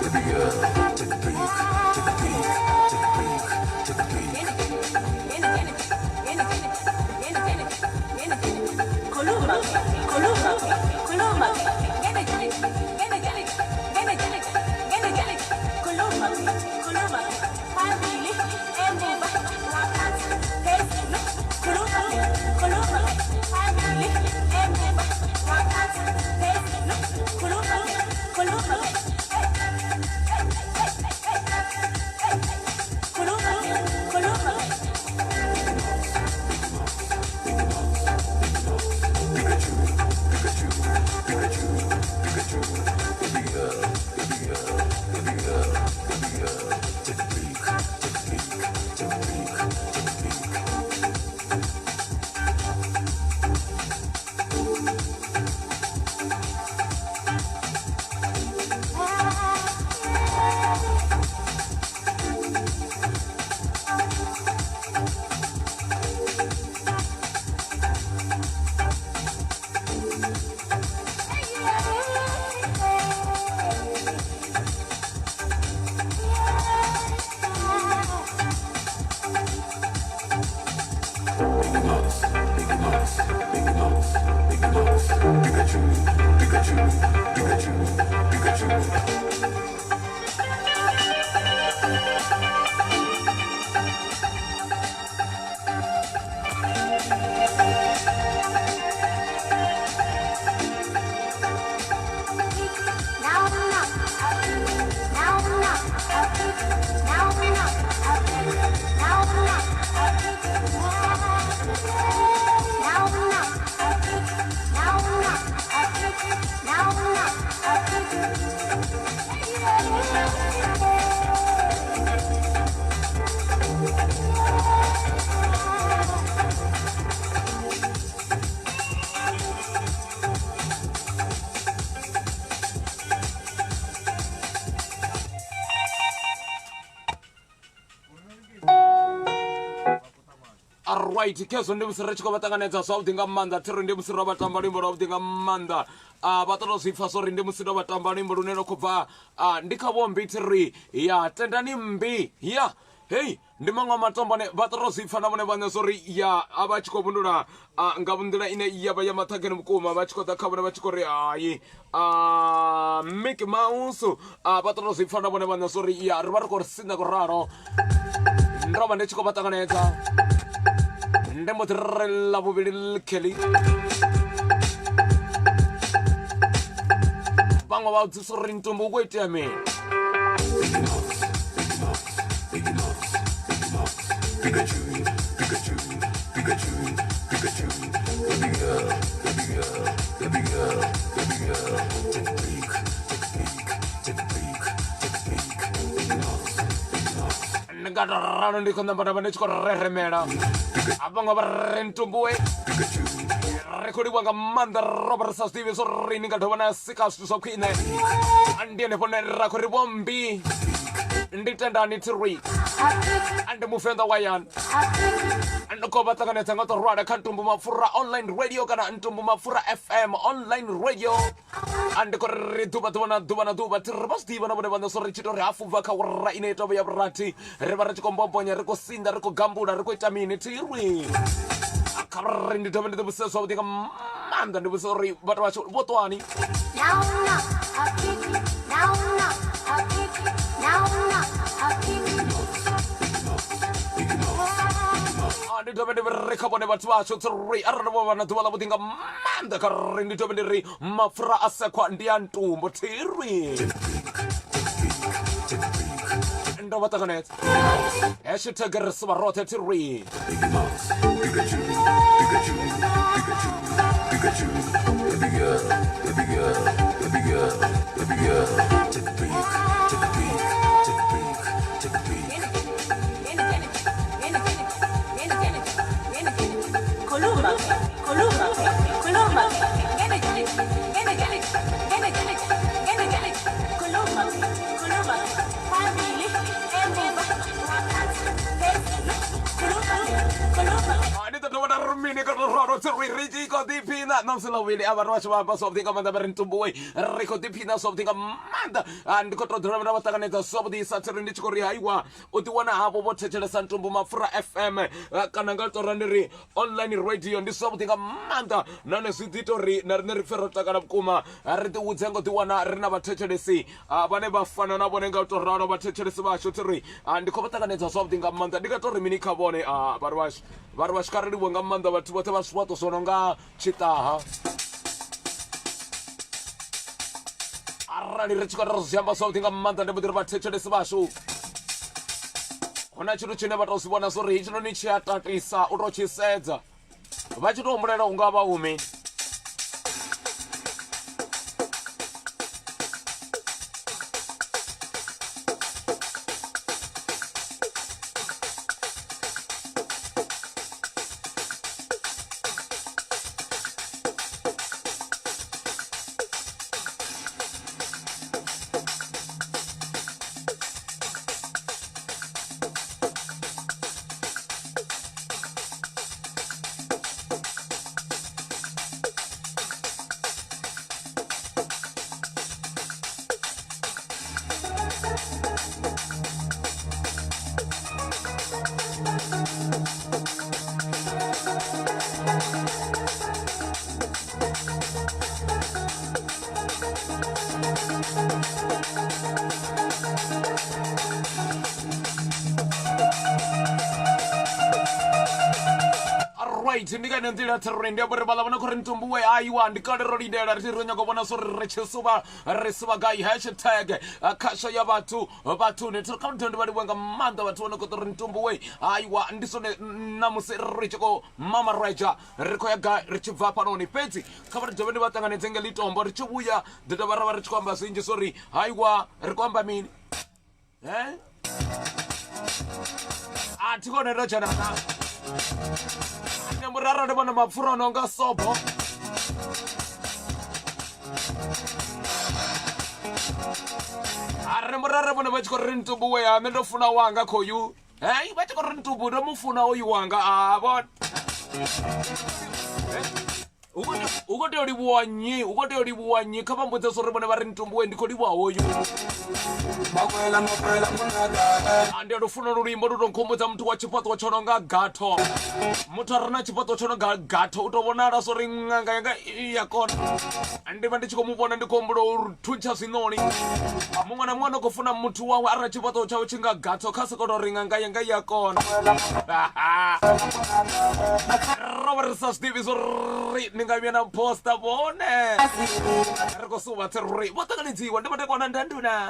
Baby girl, take a peek, take a peek, take a peek, take a peek. Pikachu, Pikachu, Pikachu, Pikachu. Baby girl, baby girl, baby girl, baby girl. Take a peek, take a peek, take a peek, take a peek. Mickey Mouse, Mickey Mouse, Mickey Mouse, Mickey Mouse. Pikachu, Pikachu, Pikachu, Pikachu. Alright, khezwo ndi musi ri tshi khou vha ṱanganedza zwavhuḓi nga maanḓa. Thiri ndi musi ro vha tamba luimbo lwavhuḓi nga maanḓa. Vha ṱoḓa zwi pfa zwori ndi musi ndo vha tamba luimbo lune lwa khou bva ndi kha vho mmbi thiri ya tendani mmbi ya hei ndi maṅwe a matombo ane vha ṱoḓa zwi pfa na vhone vhaṋe zwori ya a vha tshi khou vhundula nga nḓila ine ya vha ya maṱhakheni vhukuma, vha tshi khou ḓa kha vhone vha tshi khou ri hai Mickey Mouse. Vha ṱoḓa zwi pfa na vhone vhaṋe zwori ya ri vha ri khou ri sinḓa khou ralo. Ndo vha ndi tshi khou vha ṱanganedza, ndi mbo ḓi ri ḽa vhuvhili Kelly, vhaṅwe vha vhudzisa uri ntumbu u khou itea mini. Mickey Mouse, Mickey Mouse, Mickey Mouse, Mickey Mouse. Pikachu, Pikachu, Pikachu, Pikachu. Baby girl, baby girl, baby girl, baby girl. Take a peek, take a peek, take a peek, take a peek. Mickey Mouse, Mickey Mouse. Ndi nga to ralo ndi khou namba nda vha ndi tshi khou reremela, a vhaṅwe vha ri ntumbuwe. Pikachu, Ri khou livhuwa nga maanḓa, ro vha ri sa zwi ḓivhi zwo ri ni nga dovha na sika zwithu zwa khwine. Ndi henefho ne ra khou ri vhombi ndi tendani thiri ndi muvenḓa wa yani. Ndi khou vha ṱanganedza nga to rwala kha Ntumbu Mapfura online radio kana Ntumbu Mapfura FM online radio. Ndi khou ri ḓuvha ḓuvha na ḓuvha na ḓuvha thi ri vha zwi ḓivha na vhone vhaṋe, so ri tshi tou ri hafu bva kha wara ine ita vho ya vhurathi ri vha ri tshi khou mbombonya, ri khou sinḓa, ri khou gambula, ri khou ita mini thirwi. Kha ri ndi dovhe ndi ḓi vhudzise zwavhuḓi nga maanḓa, ndi vhudzise uri vhathu vhashu vho ṱwani. Mickey Mouse, Mickey Mouse, Mickey Mouse, Mickey Mouse. Ndi dovhe ndi ri kha vhone vhathu vhashu tsiri arali vho vha na ḓuvha ḽavhuḓi nga maanḓa, kha ri ndi dovhe ndi ri mapfura a sekhwa ndi a ntumbo thirwi. Take a peek, take a peek, take a peek. Ndo vha ṱanganedza hashtag ri suvha roṱhe thirwi. Mickey Mouse, Pikachu, Pikachu, Pikachu, Pikachu. Baby girl, baby girl, baby girl, baby girl. Take a peek, take a peek, take a peek, take a peek. Ndi ḓo dovha nda ri mini kana ralo. ralo tsiri ri tshi khou ḓiphina ṋamusi ḽa vhuvhili a vhathu vha tshi vha amba zwavhuḓi nga maanḓa vha ri ntumbuwe ri khou ḓiphina zwavhuḓi nga maanḓa. Ndi khou tou ḓi vha ṱanganedza zwavhuḓi sa tsiri ndi tshi khou ri haiwa u ḓiwana havho vho thetshelesa Ntumbu Mapfura FM kana nga tou ra ndi ri online radio ndi zwavhuḓi nga maanḓa nahone zwi ḓi ita uri na riṋe ri pfhe ro takala vhukuma ri ḓi hudze ngo ḓiwana ri na vhathetshelesi vhane vha fana na vhone nga u tou ralo vhathetshelesi vhashu thi ri ndi khou vha ṱanganedza zwavhuḓi nga maanḓa ndi nga tou ri mini kha vhone vhari vhashu vhari vhashu kha ri livhuwe nga maanḓa vhathu vhoṱhe vha zwifhaṱo zwo no nga tshiṱaha arali ri tshi khou ri zwi amba zwavhuḓi nga maanḓa ndi mbo ḓi ri vhathetshelesi vhashu hu na tshithu tshine vha tou zwi vhona zwo ri hetshinoni tshi a tatisa u tou tshi sedza vha tshi tou humbulela u nga vha humi. Right ndi nga ine nḓila thironi ndi amba uri vhaḽa vhona khou ri ntumbuwe aiwa ndi kale ro lindela ri tshi ri nyago vhona so ri tshi suvha ri suvha gai hashtag khasho ya vhathu vhathuni thiri kha ndi vha livhuwe nga maanḓa vhathu vhone khou ri ntumbuwe aiwa ndi zwone ṋamusi ri tshi khou mamareja ri khou ya gai ri tshi bva hafhanoni fhedzi kha vha ri dovhe ndi vha ṱanganedze nga ḽitombo ri tshi vhuya ḓi dovha ra vha ri tshi khou amba zwinzhi so ri haiwa ri khou amba mini he a thi kone ndo dzhena na nṋe muri arali vhona mapfura o no nga sobo a ri muri arali vhone vha tshi khou ri ntumbuwe ya nṋe ndo funa wanga khoyu hei vha tshi khou ri ntumbu ndo mu funa oyu wanga a vhona hu khou tea u livhuwa nnyi hu khou tea u livhuwa nnyi kha vha mbudze uri vhone vha ri ntumbuwe ndi khou livhuwa hoyu. Ndi a lufuno lulimbo lu tou nkhumbudza muthu wa tshifhaṱuwo tsho no nga gatho muthu a re na tshifhaṱuwo tsho no nga gatho u tou vhonala zwo ri ṅanga yanga i ya kona ndi vha ndi tshi khou mu vhona ndi khou humbula u thuntsha zwiṋoni muṅwe na muṅwe no khou funa muthu wawe arali tshifhaṱuwo tshawe tshi nga gatho kha sokou tou ri ṅanga yanga i ya kona. Ro vha ri sa zwi ḓivhi zwo ri ni nga vhuya na posta vhone ri khou suvha tsi ri vho ṱanganedziwa ndi madekwana ndanduna.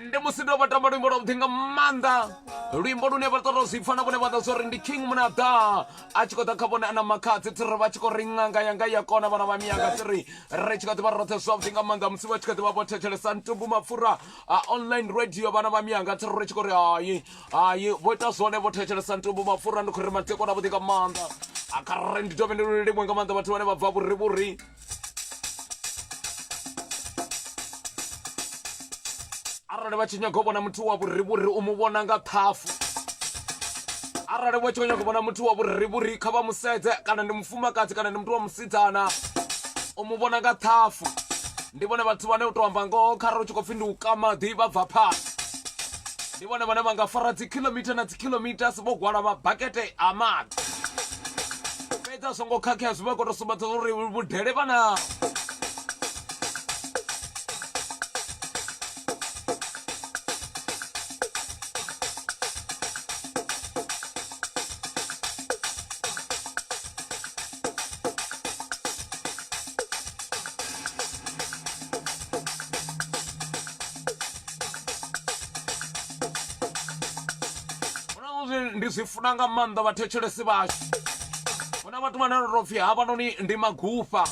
Ndi musi ndo vha tamba luimbo lwavhuḓi nga maanḓa, luimbo lune vha ṱoḓa u zwi pfa na vhone vha ḓa zwa uri ndi King Munada a tshi khou ḓa kha vhone ana makhadzi tsiri vha tshi khou ri ṅanga yanga ya kona vhana vha miyanga tsiri ri tshi kha ḓi vha roṱhe zwavhuḓi nga maanḓa musi vha tshi kha ḓi vha vho thetshelesa Ntumbu Mapfura a online radio vhana vha miyanga tsiri ri tshi khou ri hayi hayi vho ita zwone vho thetshelesa Ntumbu Mapfura. Ndi khou ri matekwana avhuḓi nga maanḓa a kha ri ndi dovhe ndi livhuwe nga maanḓa vhathu vhane vha bva vhurivhuri. Arali vha tshi nyaga u vhona muthu wa vhurivhuri u mu vhona nga ṱhafu. Arali vha tshi khou nyaga u vhona muthu wa vhurivhuri kha vha musedze, kana ndi mufumakadzi kana ndi muthu wa musidzana, u mu vhona nga ṱhafu. Ndi vhone vhathu vhane u tou amba ngoho kharali u tshi khou pfhi ndi u ka maḓi vha bva phanḓa. Ndi vhone vhane vha nga fara dzi khiḽomitha na dzi khiḽomitha vho hwala mabakete a maḓi, fhedzi a songo khakhea, zwi vha khou tou sumbedza uri vhudele vha na. Ndi zwi funa nga maanḓa vhathetshelesi vhashu. Hu na vhathu vhane ro pfhi havhanoni ndi magufha,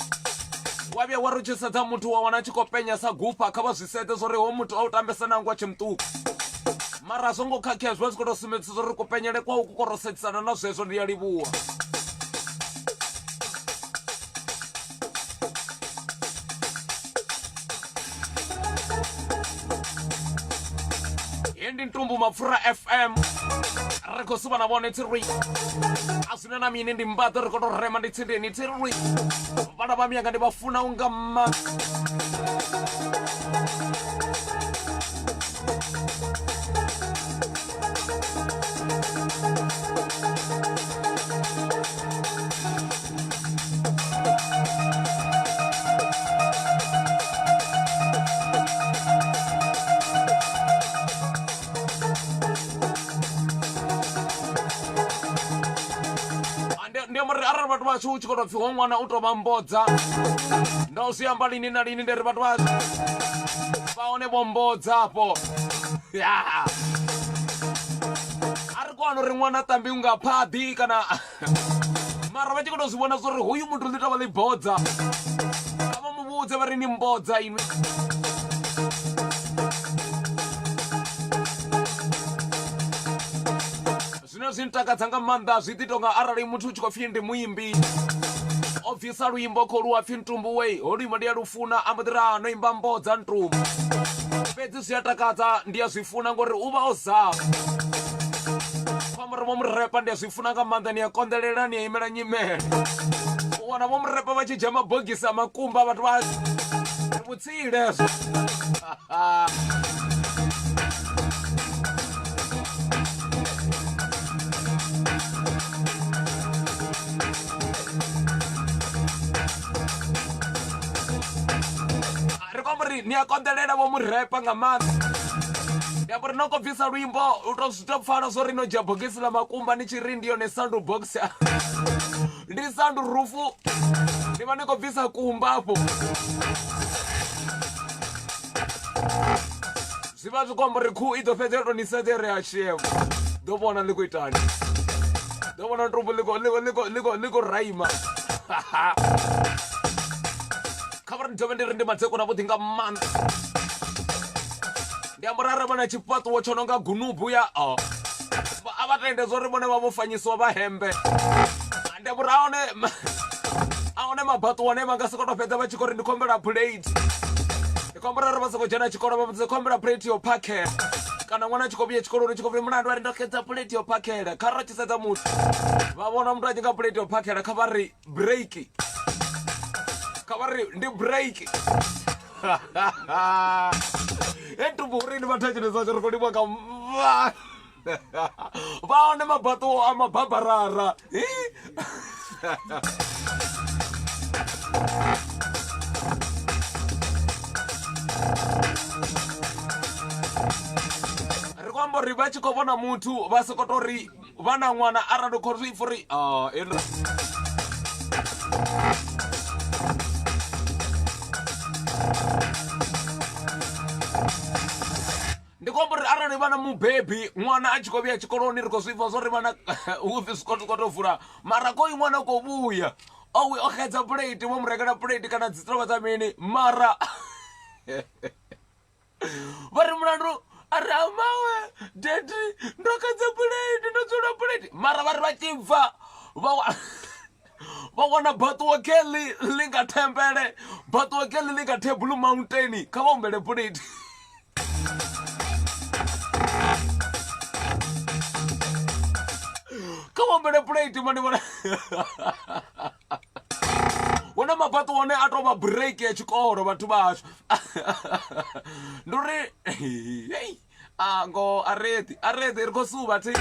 wa vhuya wa ri tshi sedza muthu wa wana a tshi khou penya sa gufha, kha vha zwi sedze zwo ri ho muthu a u tambesa nangwe a tshe muṱuku, mara a songo khakhea, zwi vha zwi khou tou sumbedzisa uri kupenyele kwau ku khou tou sedzisana na zwezwo. Ndi a livhuwa. He ndi Ntumbu Mapfura FM, ri khou suvha na vhone tsirwi a zwina na mini, ndi mbaḓo ri khou tou rema ndi tsindeni tsirwi. Vhana vha miyanga ndi vha funa unga mma. Ndi amba uri arali vhathu vhashu u tshi khou tou pfhi ho ṅwana u tou vha mbodza, ndo zwi amba lini na lini, ndi ri vhathu vhashu vha hone vho mbodza afho. Ya a ri kona uri ṅwana tambi unga phaḓi kana, mara vha tshi khou tou zwi vhona zwa uri hoyu muthu ḽi tou vha ḽi bodza, kha vha mu vhudze vha ri ni mbodza inwi. Zwine zwi ntakadza nga maanḓa zwi ḓi tonga arali muthu u tshi khou pfhi ndi muimbi o bvisa luimbo kho lu pfhi Ntumbu wei, ho luimbo ndi a lufuna, a mbo ḓi ri a no imba mbodza Ntumbu, fhedzi zwi a takadza, ndi a zwi funa ngori u vha o zama. Uri vho murepa ndi a zwi funa nga maanḓa, ni a konḓelela, ni a imela nyimele. U wana vho murepa vha tshi dzhia mabogisi a makumba, vhathu vha ndi vhutsila hezwo. Ri khou amba uri ni a konḓelela vho murepa nga maanḓa, ndi amba uri no khou bvisa luimbo u to zwi tou pfala zwo ri no dzhia bogisi ḽa makumba ni tshi ri ndi yone sound box, ndi sound rufu, ndi vha ni khou bvisa kumba afho, zwi vha zwi khou amba uri khuhu i ḓo fhedza yo to ni sedza ri a shemo ḓo vhona ḽi khou itani. Ḓo vhona ntumbu ḽi khou- ḽi khou- ḽi khou- ḽi khou- ḽi khou raima. Kha vha ri dovhe ndi ri ndi madekwana avhuḓi nga maanḓa. Ndi amba uri arali vha na tshifhaṱuwo tsho no nga gunubu ya o a vha tende zwo ri vhone vha vho fanyisiwa vha hembe. Ndi amba uri a hone a hone mabaṱuwa ane vha nga sokou tou fhedza vha tshi khou ri ndi khou humbela plate. Ndi khou humbela uri vha sokou dzhena tshikolo vha vhudzisa khou humbela plate yo phakhela kana ṅwana a tshi khou vhuya tshikoloni tshi khou pfi mulandu a ri ndo xedza plate yo phakhela kha ra tshi sedza muthu vha vhona muthu a tshi nga plate yo phakhela kha vha ri break kha vha ri ndi break he tumbu uri ndi vhathetshelesa ri khou livhuwa nga vha hone mabaṱo a mababarara ri khou amba uri vha tshi khou vhona muthu vha sokou tou ri vha na ṅwana arali khou zwi pfa uri ah, Ndi khou amba uri arali vha na mubebi ṅwana a tshi khou vhuya tshikoloni ri khou zwi pfha zwo ri vhana hu pfhi zwikolo zwi khou tou vula mara khoyu ṅwana u khou vhuya o o xedza puleithi vho mu rengela puleithi kana dzi tovha dza mini mara vha ri mulandu a ri amawe dadi ndo xedza puleithi ndo dzula puleithi mara vha ri vha tshi bva vha wa vha wana baṱuwa keḽi ḽi nga thembele baṱuwa keḽi ḽi nga table mountain kha vha humbele puleithi. Kha vha humbele puleithi mani vhona hu na mabaṱo one a tou vha break ya tshikolo vhathu vhashu ndi uri hei a ngoho a reḓi a reḓi ri khou suvha thi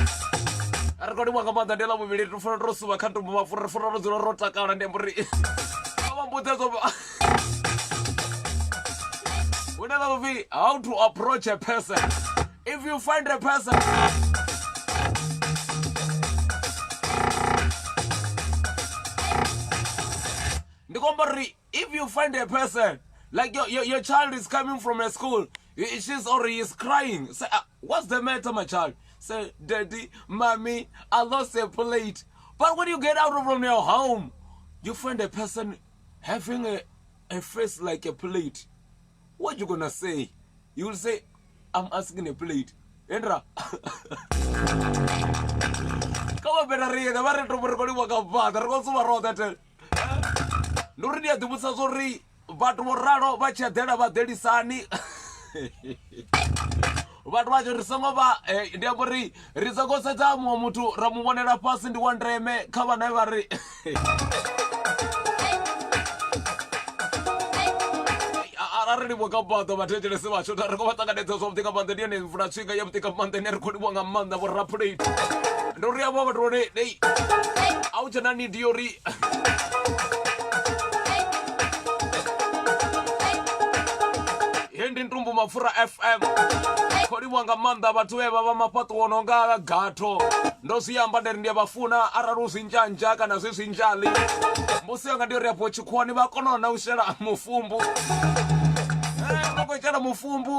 ri khou livhuwa nga maanḓa ndi ḽa vhuvhili ri funa ro suvha kha ntumbu mapfura ri funa ro dzula ro takala ndi amba uri vha mbudza zwo hune vha pfi how to approach a person if you find a person ndi khou amba uri if you find a person like your, your, your child is coming from a school she's or he is crying say uh, what's the matter my child say daddy mommy i lost a plate but when you get out from your home you find a person having a, a face like a plate what you gonna say you will say i'm asking a plate endra kha vha bela riṋe vha ri tombo ri khou livhuwa nga maanḓa ri khou suvha roṱhe the ndi uri ndi a ḓivhudzisa zwo ri vhathu vho ralo vha tshi eḓela vha ḓelisani vhathu vha ri songo vha eh, ndi amba uri ri songo sedza muṅwe muthu ra mu vhonela fhasi ndi wa ndeme kha vhana vha ri arali livhuwa nga maanḓa vhathetshelesi vhashu ri khou vha ṱanganedza zwavhuḓi nga maanḓa ndi yone mvula tswinga ya vhuḓi nga maanḓa ine ri khou livhuwa nga maanḓa vho rapulate ndi uri avho vhathu vhone a hu tshena need yo uri he ndi ntumbu mapfura fm khou livhuwa nga maanḓa vhathu vhe vha vha mafhaṱuwo no nga gatho ndo zwi amba ndi ri ndi a vha funa arali u zwinzhanzha kana zwi zwinzhali mbusi yanga ndi uri afho tshikhuwani vha kona na u shela mufumbu eh, vha khou shela mufumbu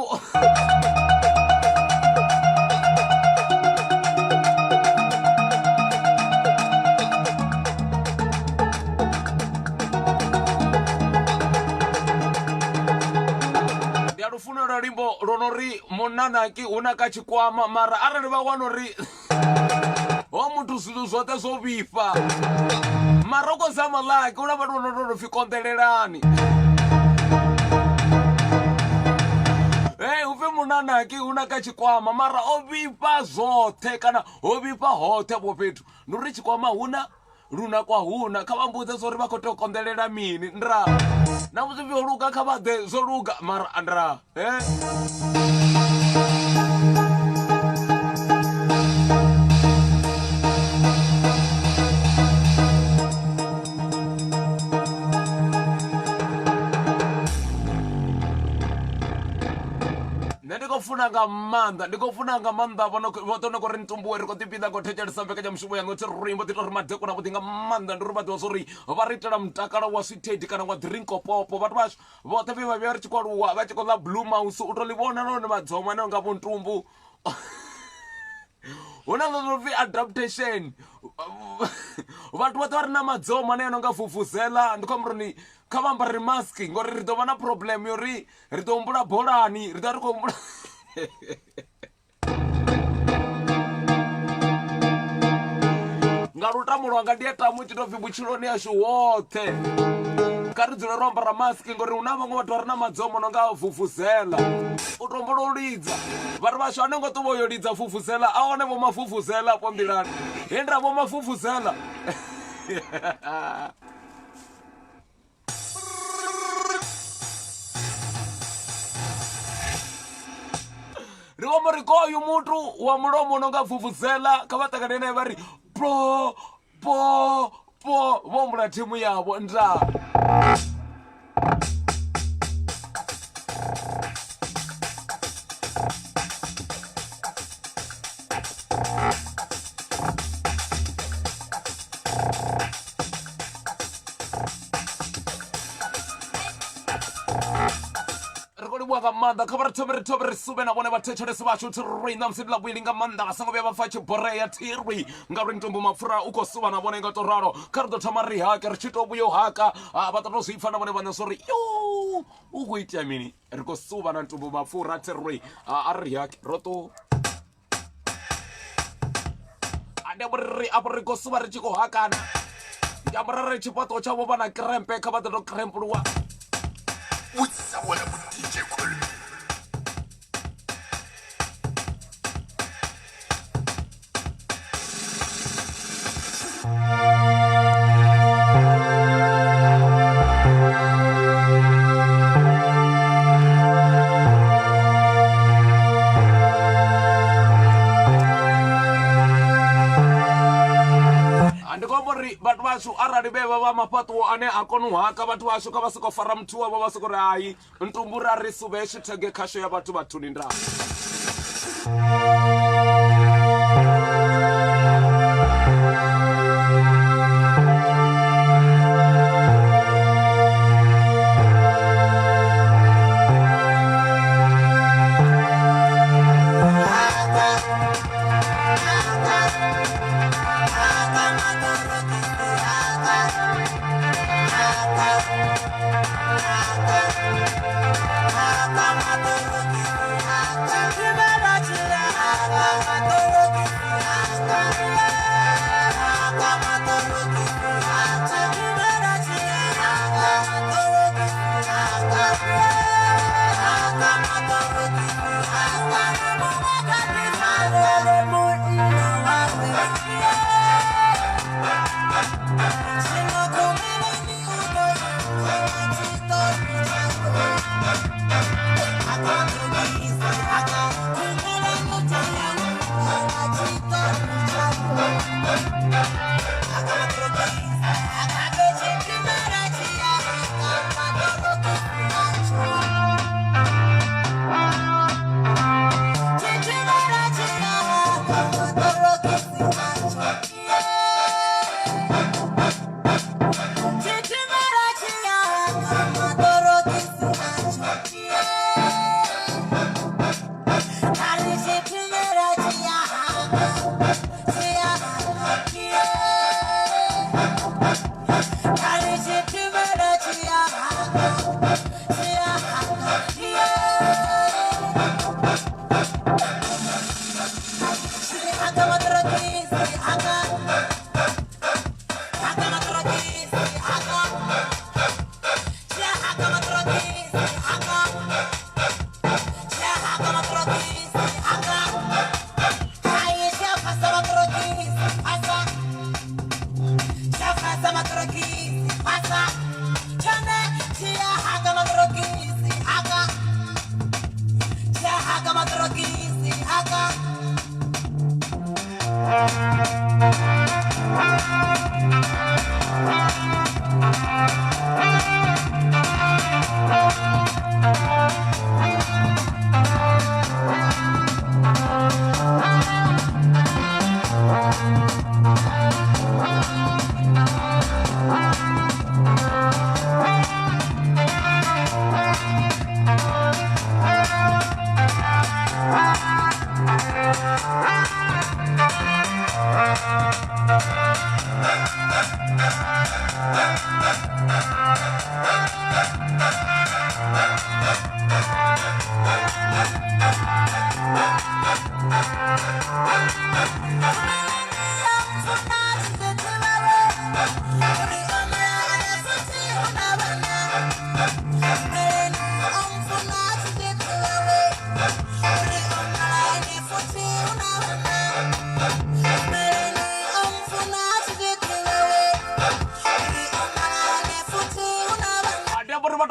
ndi a lufuno lwa luimbo lwo no ri munanaki hu na ka tshikwama mara arali vha wana uri ho muthu zwithu zwoṱhe zwo vhifha mara u khou zama laki hu na vhathu vho no tou pfi konḓelelani hey hu pfi munanaki hu na ka tshikwama mara o vhifha zwoṱhe kana ho vhifha hoṱhe afho fhethu ndi uri tshikwama huna luna kwa huna kha vha mbudze zwo uri vha khou tea u konḓelela mini nda na musi pfi ho luga kha vha ḓe zwo luga mara nda he nṋe ndi khou funa nga maanḓa ndi khou funa nga maanḓa vhoṱhe no khou ri ntumbuwe ri khou ḓipinda khou thetshelesa mbekanyamushumo yanga tshi ri mbo ḓi tou ri madekwana vhuḓi nga maanḓa ndi uri vha ḓivha zwa uri vha ri itela mutakalo wa swithedi kana wa drinkopopo vhathu vhashu vhoṱhe vhe vha vhuya ri tshi khou aluwa vha tshi khou ḽa blue mouse u tou ḽi vhona nahone madzoma aneo nga vhontumbu hu na zwo no pfi adaptation. Vhathu vhoṱhe vha re na madzomo ane a no nga vuvuzela ndi khou amba uri ni kha vha ambare mask ngori ri ḓo vha na problem yo ri ri ḓo humbula bolani ri ḓo ri khou humbula nga lutamo lwanga ndi a tama u tshi tou pfhi vhutshiloni hashu hoṱhe kha ri dzule ro ambara maski ngori hu na vhaṅwe vhathu vha re na madzomo no nga vuvuzela u tombola u lidza vhathu vhashu a no ngo ṱuvha yo lidza vuvuzela a wane vho mavuvuzela afho nḓilani he nda vho mavuvuzela. Ri khou ri koyu muthu wa mulomo no nga vuvuzela kha vha ṱangane naye vha ri po po po vho humbula thimu yavho ndaa. Ri khou livhuwa nga maanḓa kha vha ri thome ri thome ri suvhe na vhone vhathetshelesi vhashu thiri ṋamusi ndi ḽavhuili nga maanḓa vha songo vhuya vha pfa tshi borea thiri ngauri ntumbu mapfura u khou suvha na vhone nga to ralo. Kha ri ḓo thoma ri hake ri tshi to vhuya u haka vha ḓo to zwi pfa na vhone vhaṋe zwo ri yo u khou itea mini. Ri khou suvha na ntumbu mapfura thiri a ri hake ro ṱuwa. Ndi amba uri ri afho ri khou suvha ri tshi khou hakana ndi amba uri ri tshifhaṱuwo tshavho vha na krempe kha vha ḓo to krempuluwa. Vhudzisa vhone vho DJ Colmy. Ndi khou amba uri vhathu vhashu arali vhe vha vha mafhaṱuwo ane a kona u haka vhathu vhashu kha vha soko fara muthu wavho vha soko ri hai ntumbu ra ri suvhe tshithege khasho ya vhathu vhathuni nda.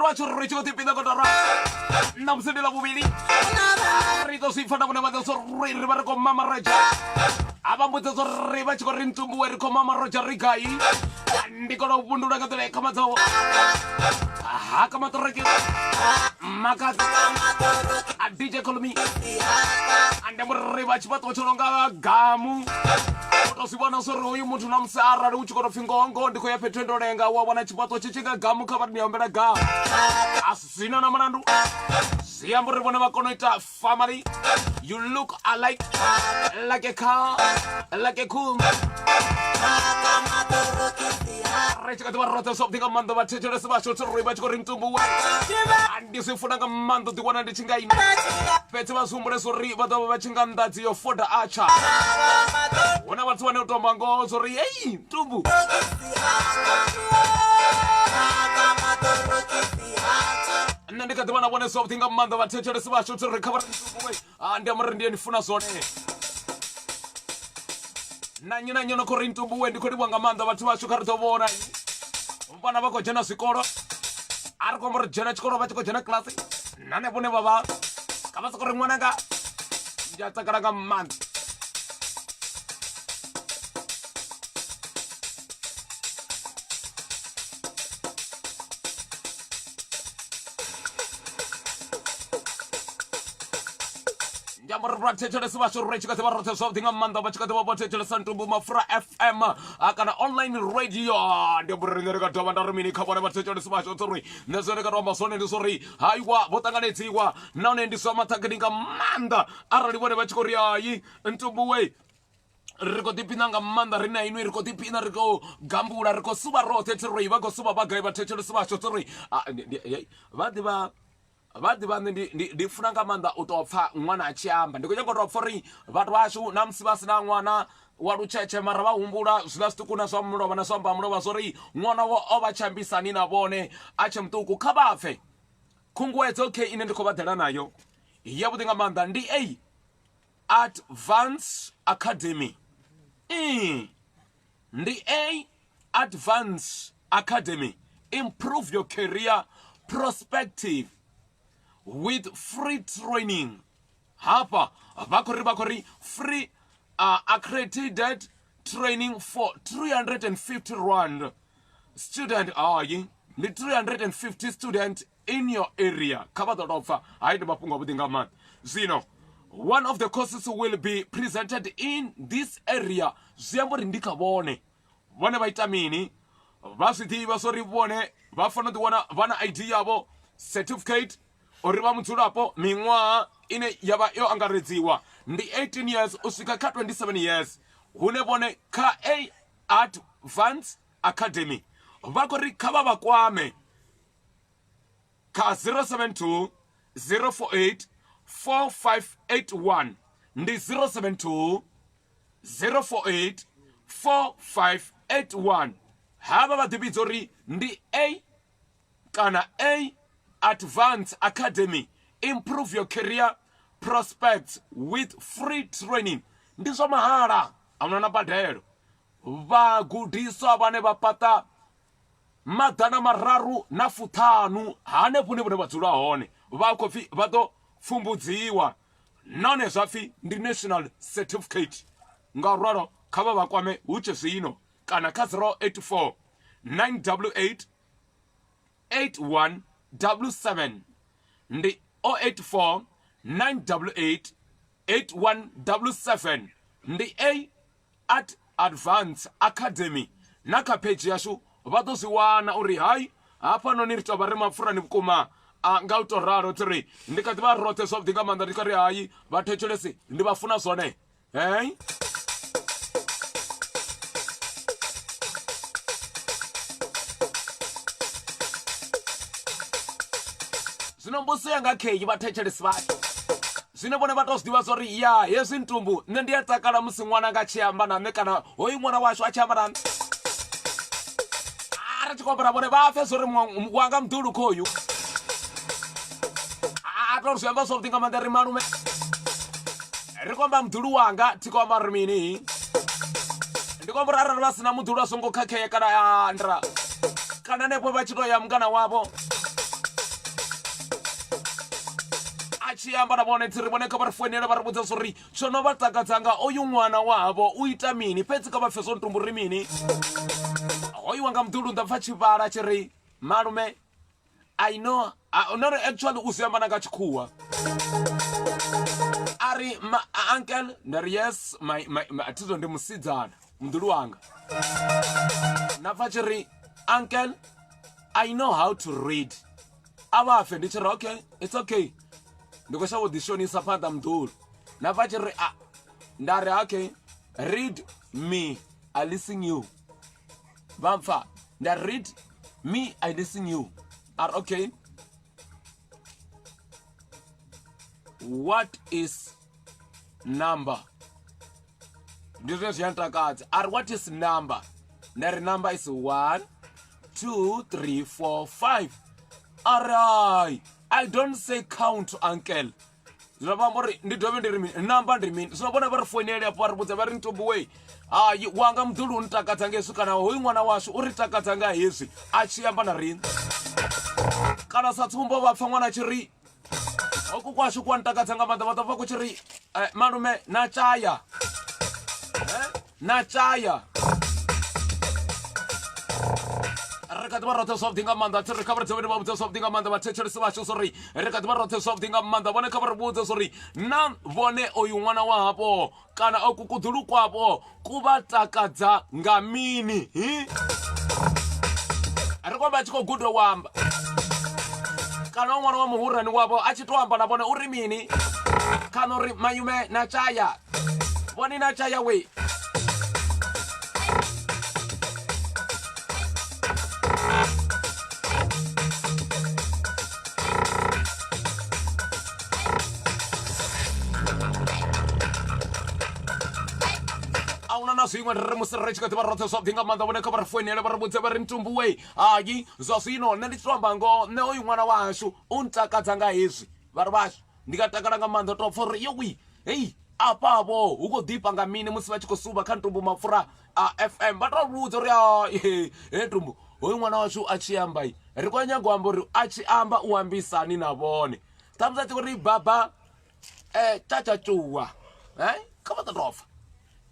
Lwa tsho ri tshi khou ḓipinda kotara na musi ndi ḽa vhuvhili ri ḓo zwi pfa na vhone vha ḓo zwo ri ri vha ri khou mamarodzha a vha mbudza zwo ri vha tshi khou ri ntumbuwe ri khou mamarodzha ri gai ndi kona u vhundula nga nḓila i khamadzaho ha kha maṱoreke makadzi a dj colomy ande muri vha tshi vha ṱutshelo nga gamu u to zwi vhona zwori hoyu muthu na musi arali u tshi khou tou pfhi ngoho ngoho ndi khou ya fhethu ndo lenga wa wana tshifhaṱo tshi tshi nga gamu kha vha ndi humbela gamu a zwina na mulandu zwi amba uri vhone vha kona u ita family you look alike like a car like a cool ri tshi kha ḓi vha roṱhe zwavhuḓi nga maanḓa vhathetshelesi vhashu tshi ri vha tshi khou ri ntumbuwe ndi zwi funa nga maanḓa u ḓiwana ndi tshi nga ine fhedzi vha zwi humbule zwo ri vha ḓo vha vha tshi nga nḓadzi yo foda atsha hu na vhathu vhane u tomba ngoho zwo ri hei ntumbu nṋe ndi kha ḓi vha na vhone zwavhuḓi nga maanḓa vhathetshelesi vhashu tshi ri kha vha ri ntumbuwe ndi amba uri ndi ni funa zwone na nnyi na nnyi no khou ri ntumbuwe ndi khou livhuwa nga maanḓa vhathu vhashu kha ri ḓo vhona vhana vha khou dzhena zwikolo a ri khou amba uri dzhena tshikolo vha tshi khou dzhena kilasi na hanefho hune vha vha kha vha soko ri ṅwananga ndi a takala nga maanḓa Ndi amba uri vhathetshelesi vhashu ri tshi kha ḓi vha roṱhe zwavhuḓi nga maanḓa vha tshi kha ḓi vha vho thetshelesa ntumbu mafura fm a kana online radio ndi amba uri riṋe ri nga dovha nda ri mini kha vhone vhathetshelesi vhashu uri nṋe zwine ndi nga to amba zwone ndi zwa uri haiwa vho ṱanganedziwa nahone ndi zwa maṱhakheni nga maanḓa arali vhone vha tshi khou ri hai ntumbu we ri khou ḓiphina nga maanḓa ri na inwi ri khou ḓiphina ri khou gambula ri khou suvha roṱhe thi ri vha khou suvha vha gai vhathetshelesi vhashu thi ri vha ḓivha vha ḓivha nṋe ndi, ndi, ndi funa nga maanḓa u tou pfa ṅwana a tshi amba ndi khou nyanga u tou pfa uri vhathu vhashu na musi vha si na ṅwana wa lutshetshe mara vha humbula zwiḽa zwiṱuku na zwa mulovha na zwa mbamulovha zwo ri ṅwana wo o vha tshi ambisani na vhone a tshe muṱuku kha vha pfe khunguwedzo khe ine ndi khou vha ḓela nayo yavhuḓi nga maanḓa ndi a advance academy mm. Ndi A Advance Academy, Improve your career prospective with free training. Hafha vha khou ri vha khou ri free accredited training for 350 rand student hayi ndi 350 student in your area kha vha ḓo tou pfa hayi ndi mafhungo avhuḓi nga maanḓa zwino one of the courses will be presented in this area zwi amba uri ndi kha vhone vhone vha ita mini vha zwi ḓivha zwo ri vhone vha fanela u ḓiwana vha na id yavho certificate uri vha mudzulapo miṅwaha ine ya vha yo angaredziwa ndi 18 years u swika kha 27 years hune vhone kha a advance academy vha khou ri kha vha vha kwame kha 072 048 4581 ndi 072 048 4581 havha vha ḓivhidza uri ndi a kana a advance academy improve your career prospects with free training ndi zwa mahala ahuna na badelo vhagudiswa vhane vha paṱa 350 hanefho hune vhone vha dzula hone vha khou pfhi vha ḓo pfumbudziwa nahone zwa pfhi ndi national certificate nga ralo kha vha vha kwame hu tshe zwino kana kha 084 988 8177 ndi 084 988 8177 ndi a at Advance Academy na kha pheidzhi yashu vha ḓo zwi wana uri hai hafhanoni ri tou vha ri mapfurani vhukuma a nga u tou ralo thi ri ndi kha ḓi vha roṱhe zwavhuḓi nga maanḓa ndi kha ri hai vhathetshelesi ndi vha funa zwone hei zwino mbudziso yanga kheyi vhathetshelesi vhashu zwine vhone vha tou zwi ḓivha zwa uri ya hezwi ntumbu nṋe ndi a takala musi ṅwana nga tshi amba na nṋe kana hoyu ṅwana washu a tshi amba na nṋe a ri tshi khou amba na vhone vha pfe zwa uri wanga muḓulu khoyu a tou zwi amba zwavhuḓi nga maanḓa ri malume ri khou amba muḓulu wanga thi khou amba uri mini ndi khou amba uri arali vha si na muḓulu a songo khakhea kana andra kana hanefho vha tshi tou ya mungana wavho. tshi amba na vhone tshi ri vhone kha vha ri foinele vha ri vhudza zwa uri tsho no vha takadza nga oyu ṅwana wavho u ita mini fhedzi kha vha pfe zwo ntumbu ri mini hoyu wanga muḓulu nda pfa tshivhala tshi ri malume i know uh, no, no, actually u zwi amba na nga tshikhuwa a ri ma, uncle nda ri yes my, my, my, thizo ndi musidzana muḓulu wanga na pfa tshi ri uncle i know how to read a vha fe ndi tshi ri okay it's okay ndi khou shavha u ḓishonisa phanḓa muḓulu na pfa tshi ri a nda ri okay read me i listen you vha mpfa nda read me i listen you are okay what is number ndi zwine zwi a ntakadza a ri what is number nda ri number is 1 2 3 4 5 a ri hai i don't say count uncle zwino vha amba uri ndi dovhe ndi ri mini namba ndi mini zwino vhone vha ri foinele afho vha ri vhudza vha ri ntombo wei hayi wanga muḓulu u ni takadza nga hezwi kana hoyu ṅwana washu u ri takadza nga hezwi a tshi amba na riṋe kana sa tsumbo vha pfa ṅwana a tshi ri hoku kwashu kwa ntakadza nga maanḓa vha ḓo pfa ku tshi ri eh, malume na tshaya eh, na tshaya ri kha ḓi vha roṱhe zwavhuḓi nga maanḓa thi ri kha vha ri dzavhene vha vhudze zwavhuḓi nga maanḓa vhathetshelesi vhashu zwo ri ri kha ḓi vha roṱhe zwavhuḓi nga maanḓa vhone kha vha ri vhudze zwo ri na vhone oyu ṅwana wa hafho kana oku kuḓulu kwavho ku vha takadza nga mini hi ri khou amba a tshi khou guda u amba kana u ṅwana wa muhurani wavho a tshi to amba na vhone uri mini kana uri mayume na tshaya vhone na tshaya we ahuna na zwiṅwe ri musi ri tshi kha ḓivha roṱhe zwavhuḓi nga maanḓa vhone kha vha ri foinele vha ri vhudze vha ri ntumbuwe hayi zwa zwino nṋe ndi tshi to amba ngoho nṋe hoyu ṅwana wa hashu u ntakadza nga hezwi vha ri vhashu ndi nga takala nga maanḓa to pfa uri yowi hei afhavho hu khou ḓifha nga mini musi vha tshi khou suvha kha ntumbu mapfura a fm vha to vhudza uri he ntumbu hoyu ṅwana washu a tshi amba ri khou nyaga u amba uri a tshi amba u ambisani na vhone ṱhamusi a tshi khou ri baba um tshatshatshuwa um kha vha ḓo tou pfa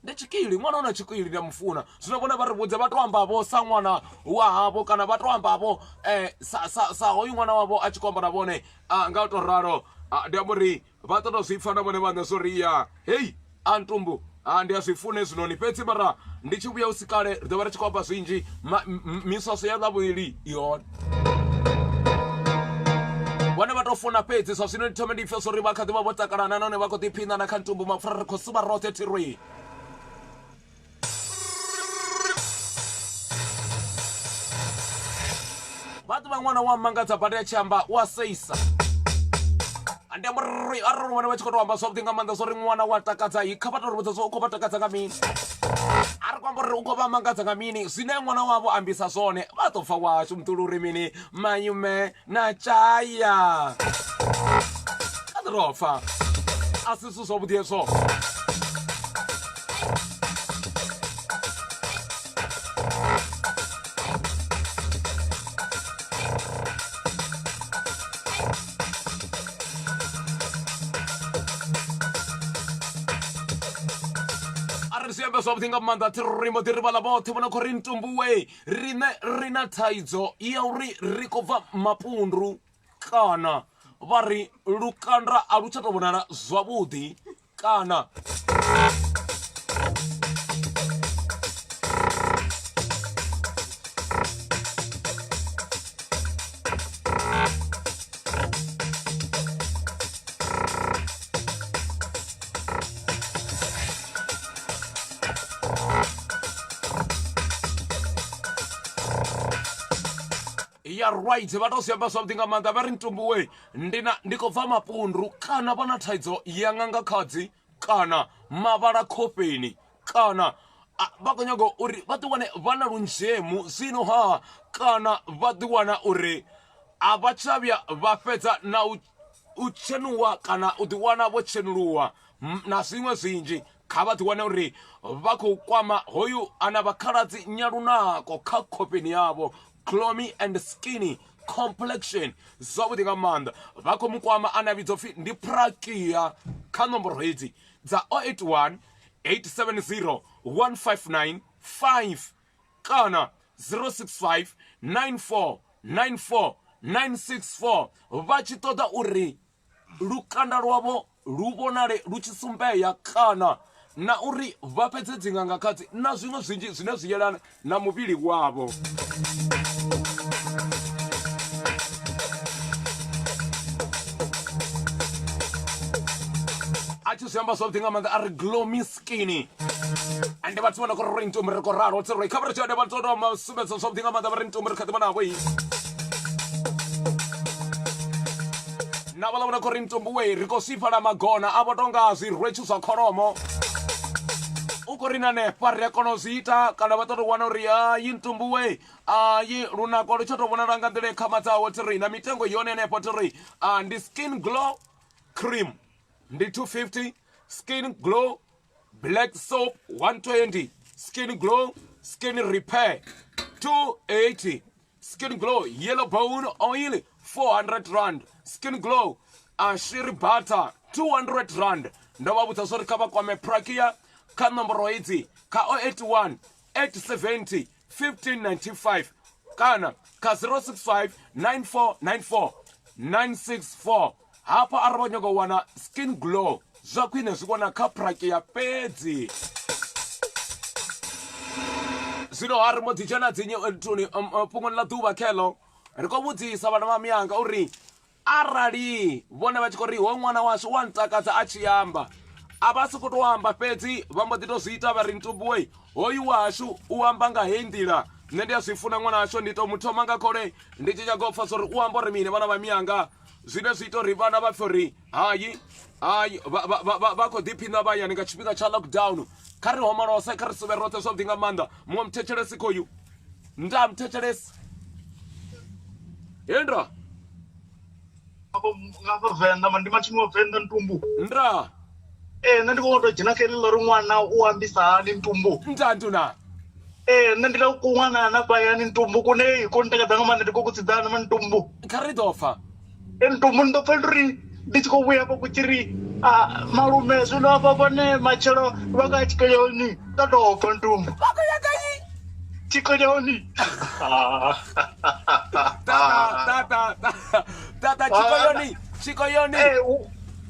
ndi tshikili ṅwana u na tshikili ndi a mufuna zwino vhone vha ri vhudze vha to ambavho sa ṅwana wa havho kana vha to ambavho um sa, sa, sa hoyu ṅwana wavho a tshi khou amba na vhone uh, nga u to ralo uh, ndi amba uri vha ṱoḓa zwi pfa na vhone vhaṋe zwo ri ya hei a ntumbu a ndi a zwi funa hezwinoni fhedzi mara ndi tshi vhuya u si kale ri ḓo vha ri tshi khou amba zwinzhi miswaswo ya ḽavhuvhili i hone vhone vha tou funa fhedzi zwa zwino ndi thome ndi pfe uri vha kha ḓi vha vho takalana nahone vha khou ḓiphina na kha ntumbu mapfura ri khou suvha roṱhe thirwi vha ḓuvha ṅwana wa mangadza badi a tshi amba u a seisa ndi amba uri arali vhone vha tshi khou tou amba zwavhuḓi nga maanḓa zwa uri ṅwana wa takadza i kha vha tou ri vhudza zwa u khou vha takadza nga mini a ri khou amba uri u khou vha mangadza nga mini zwine ṅwana wavho ambisa zwone vha ḓo pfa washu muṱulu uri mini mayume na tshaya kha ḓi ro pfa a si zwithu zwavhuḓi hezwo a ri zwi ambe zwavhuḓi nga maanḓa thi ri mbo ḓi ri vhala vhoṱhe vho no khou ri ntumbuwe riṋe ri na thaidzo ya uri ri khou bva mapundu kana vha ri lukanda a lu tsha tou vhonala zwavhuḓi kana ya right vha to zwi amba zwavhuḓi nga maanḓa vha ri ntumbuwe ndi na ndi khou bva mapundu kana vha na thaidzo ya ṅanga khadzi kana mavhala khofheni kana vha khou nyaga uri vha ḓi wane vha na lunzhemu zwino ha kana vha ḓi wana uri a vha tsha vhuya vha fhedza na u tshenuwa kana u ḓiwana vho tshenuluwa na zwiṅwe zwinzhi kha vha ḓiwane uri vha khou kwama hoyu ana vhakhaladzi nyalunako kha khofheni yavho Clomy and Skinny complexion zwavhuḓi nga maanḓa vha khou mu kwama ane a vhidzwa pfhi ndi prakia kha nomboro hedzi dza 081 870 159 5 kana 065 94 94 964 vha tshi ṱoḓa uri lukanda lwavho lu vhonale lu tshi sumbea kana na uri vha fhedze dzinganga khadzi na zwiṅwe zwinzhi zwine zwi yelana na muvhili wavho. A tshi zwi amba zwavhuḓi nga maanḓa a ri glomy skin ende vhathu vha no khou ri ntumbu ri khou ralo tsi ri kha vha ri tshone vha to sumbedza zwavhuḓi nga maanḓa vha ri ntumbu ri kha ḓi vha navho i na vhaḽa vho no khou ri ntumbu we ri khou swifhala magona a vho tonga zwirwetshu zwa kholomo u khou ri na hanefha ri a kona u zwi ita kana vha ṱoḓa u wana uri hayi ntumbu we ayi lunako lu tsha tou vhonala nga nḓila i khamadzaho thi ri na mitengo yone hanefho thi ri ndi skin glow cream ndi 250 skin glow black soap 120 skin glow skin repair 280 skin glow yellow bone oil 400 rand skin glow ashiri butter 200 rand ndo vha vhudza zwo ri kha vha kwame prakia kha nomboro idzi kha 081 870 1595 kana kha 065 9494 964 hafha arali vha nyaga u wana skin glow zwa khwine zwi vhona kha prakia fhedzi zwino ha ri mbo ḓi dzhena dzinyi nthuni fhungoni ḽa ḓuvha kheḽo ri khou vhudzisa vhana vha miyanga uri Arali vhone vha tshi khou ri, Hoyu ṅwana washu u a ntakadza a tshi amba, a vha sokou tou amba fhedzi, vha mbo ḓi tou zwi ita vha ri, Ntubuwe, hoyu wahashu u amba nga heyi nḓila. Nṋe ndi a zwi funa ṅwana washu, ndi tou mu thoma nga khole ndi tshi nyaga u pfa zwa uri u amba uri mini. Vhana vha miyanga, zwine zwi ita uri vhana vha pfe uri hai, hai, vha, vha, vha, vha khou ḓiphiṋa vha hayani nga tshifhinga tsha lockdown. Kha ri homolose, kha ri suvhe roṱhe zwavhuḓi nga maanḓa. Muṅwe muthetshelesi khoyu. Nda muthetshelesi. He nda. Ngafha Venḓa ma ndi mathini wa Venḓa ntumbu. Nda. Ee nṋe ndi khou tou dzhena kha heḽi ḽa uri ṅwana u ambisa hani ntumbu. Nda nduna. Ee nṋe ndi na kuṅwana hanafha hayani ntumbu kune ko ntakadza nga maanḓa ndi khou kusidzana ma ntumbu. Kha ri ḓo pfa. Ee ntumbu ndi ḓo pfa ndi uri ndi tshi khou vhuya hafha ku tshi ri malume zwino hafha vhone matshelo vha khou ya tshikoloni ndo tou pfa ntumbu. Vha khou ya gai? Tshikoloni. Tata tata tata tshikoloni tshikoloni. Ee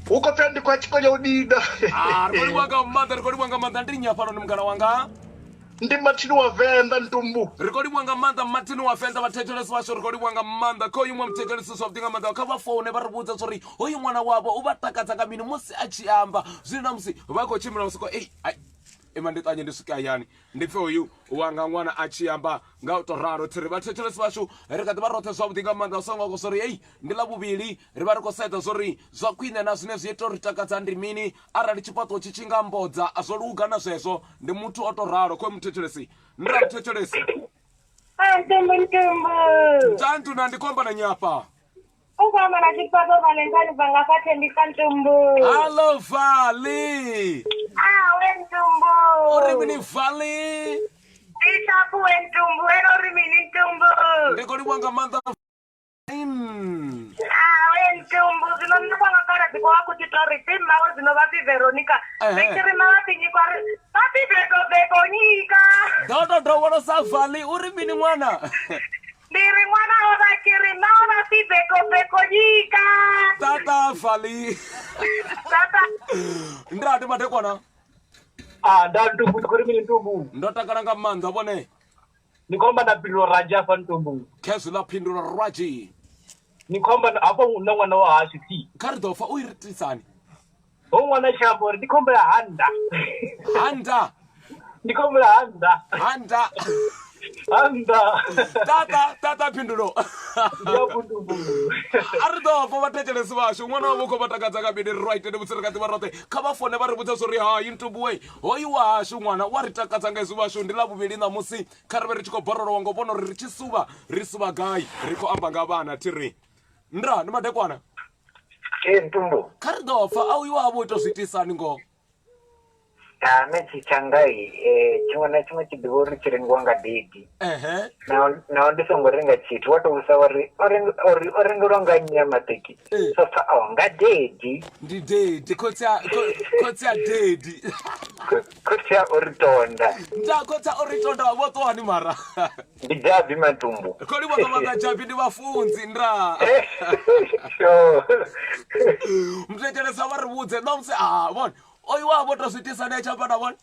hu khou pfi ndi khou ya tshikoloni na. Ah ri khou livhuwa nga maanḓa ri khou livhuwa nga maanḓa ndi nnyi hafhanoni mukala wanga. Ndi Martin wa Venḓa Ntumbu. Ri khou livhuwa nga maanḓa Martin wa Venḓa vhathetshelesi vhashu ri khou livhuwa nga maanḓa kha hoyu muṅwe muthetshelesi zwavhuḓi nga maanḓa kha vha foune vha ri vhudze zwa uri hoyu ṅwana wavho u vha takadza nga mini musi a tshi amba zwino na musi vha khou tshimbila vha soko ei ai ima ndi ṱanye ndi swike hayani ndi pfe hoyu wanga ṅwana a tshi amba nga u to ralo thiri vhathetshelesi vhashu ri kha ḓi vha roṱhe zwavhuḓi nga maanḓa songo khou sori ei ndi ḽa vhuvhili ri vha ri khou sedza zwori zwa khwine na zwine zwi ita uri takadza ndi mini arali tshifhaṱuwo tshi tshi nga mbodza a zwo luga na zwezwo ndi muthu o to ralo khoe muthetshelesi nda muthetshelesi Ntumbu ntumbu. Ntantu na ndi khou amba na nyafha U khou amba na tshifhaṱo Valentine bva nga fha Thembisa Ntumbu. Hallo Vali. Awe Ntumbu. Uri mini Vali? Ndi shapu we Ntumbu, ene uri mini Ntumbu? Ndi khou livhuwa nga maanḓa Awe ntumbu zwino nṋe kwanga kale dzi khou ku tshi tori ti mmawe zwino vha pfi Veronica ri tshi ri ma vha pfi nyikwa ri vha pfi beko beko nyika ḓo to dovholosa vali uri mini ṅwana ndi ri ṅwana o vha tshi ri ma vha pfi beko beko nyika tata vali tata ndati madekwana Ah, nda ntumbu ndi khou ri mini ntumbu ndo takala nga maanḓa vhone Ni khou amba na Phindulo Raji hafha Ntomboni. Khezwi ḽa Phindulo Raji. Ni khou amba hafha hu na ṅwana wa hashu thi. Kha ri ḓo pfa u itisani. Ho ṅwana tshi amba uri ndi khou humbela handa. Handa. Ndi khou humbela handa. Handa. Handa. Tata tata Phindulo. Ndi ya vhundubu. A ri ḓo pfa vhathetshelesi vhashu ṅwana wavho u khou vha takadza nga mini right ndi musi ri kha ḓivha roṱhe kha vha fone vha ri vhudze zwo ri hai Ntubuwe Hoyu wahashu ṅwana u a ri takadza nga hezwi vhashu ndi Ḽavhuvhili ṋamusi kha ri vhe ri tshi khou borolowa ngo vhona uri ri tshi suvha ri suvha gai ri khou amba nga vhana thi ri nda ndi madekwana Ee, Ntumbu. kha ri ḓo pfa a uyu wavho u ita zwi itisani ngoho. Nṋe tshanga tshiṅwe na tshiṅwe tshi ḓivha uri tshi rengiwa nga didi. Ehe. Naho ndi songo renga tshithu wa tou vhusa uri o rengelwa nga nnyi ya maṱeki. So pfa o nga dedi. Ndi dedi khotsi a khotsi a dedi. Khotsi a ori tonda. Nda khotsi a ori tonda vho ṱuwani mara. Ndi Jabi Matumbu. Kho livhuwa nga maanḓa Jabi ndi vhafunzi nda. Sure. Mthetshelesa vha ri vhudze ṋamusi a vhone oyu wa vho to zwi itisa ndi a tshamba na vhone.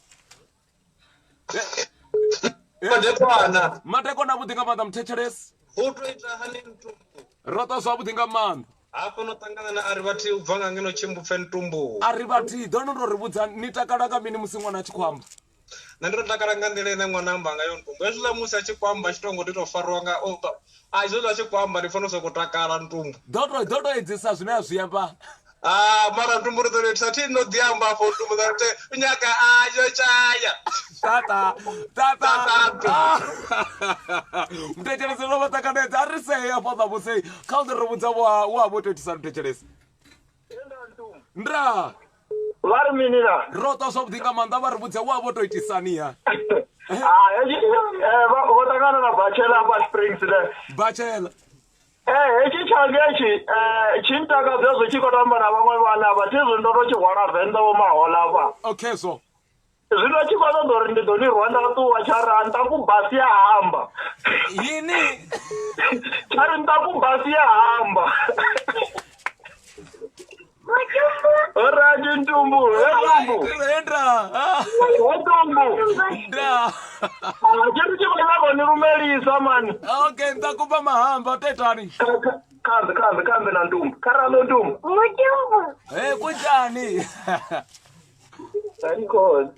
Madekwana. Madekwana avhuḓi nga maanḓa muthetshelesi. Hu to ita hani ntumbu? Ro ṱwa zwavhuḓi nga maanḓa. Hafha no ṱangana na a ri vhathihi u bva nga ngeno Tshimbupfe Ntumbu. A ri vhathihi ḓo no to ri vhudza ni takala nga mini musi ṅwana a tshi khou amba. Nṋe ndo to takala nga nḓila ine ṅwana amba ngayo Ntumbu. Hezwiḽa musi a tshi khou amba a tshi tou ngo ndi tou farwa nga a hezwiḽa a tshi khou amba ndi pfa ndo sokou takala Ntumbu. Ḓo to ḓo to edzisa zwine a zwi amba. Ah, mara Ntumbu ri ḓo ri thi no ḓi amba afho Ntumbu nga te nyaka ayo chaya. Tata tata. Muthetshelesi ro vha ṱanganedza a ri sei afho ṋamusi kha u ḓo ri vhudza wa wa vho to itisa muthetshelesi. Nda. Vha ri mini na? Ro ṱwa zwavhuḓi nga maanḓa vha ri vhudze wa vho to itisani ha. Ah, hetshi vho ṱangana na Bachela hafha Springs ne. Bachela. Ee, hetshi tshanga hetshi tshi ntakadza hezwo tshi khou tamba na vhaṅwe vhana vha thi zwi ndo to tshi hwala Venḓa vho mahoḽa hafha. Okay so. Zwino tshi khou ṱoḓa uri ndi ḓo ni rwa nda ṱuwa tsha ri nṱaku basi ya hamba. Yini? Tsha ri nṱaku basi ya hamba. Orati ntumbu, he ntumbu. Nda. He ntumbu. Nda. Tshi ri tshi khou nyaga u ni lumelisa mani. Okay, ntakupa mahamba tetani. Kambe kambe kambe na ntumbu. Karalo ntumbu. Mutumbu. Eh, kunjani? Ayikho.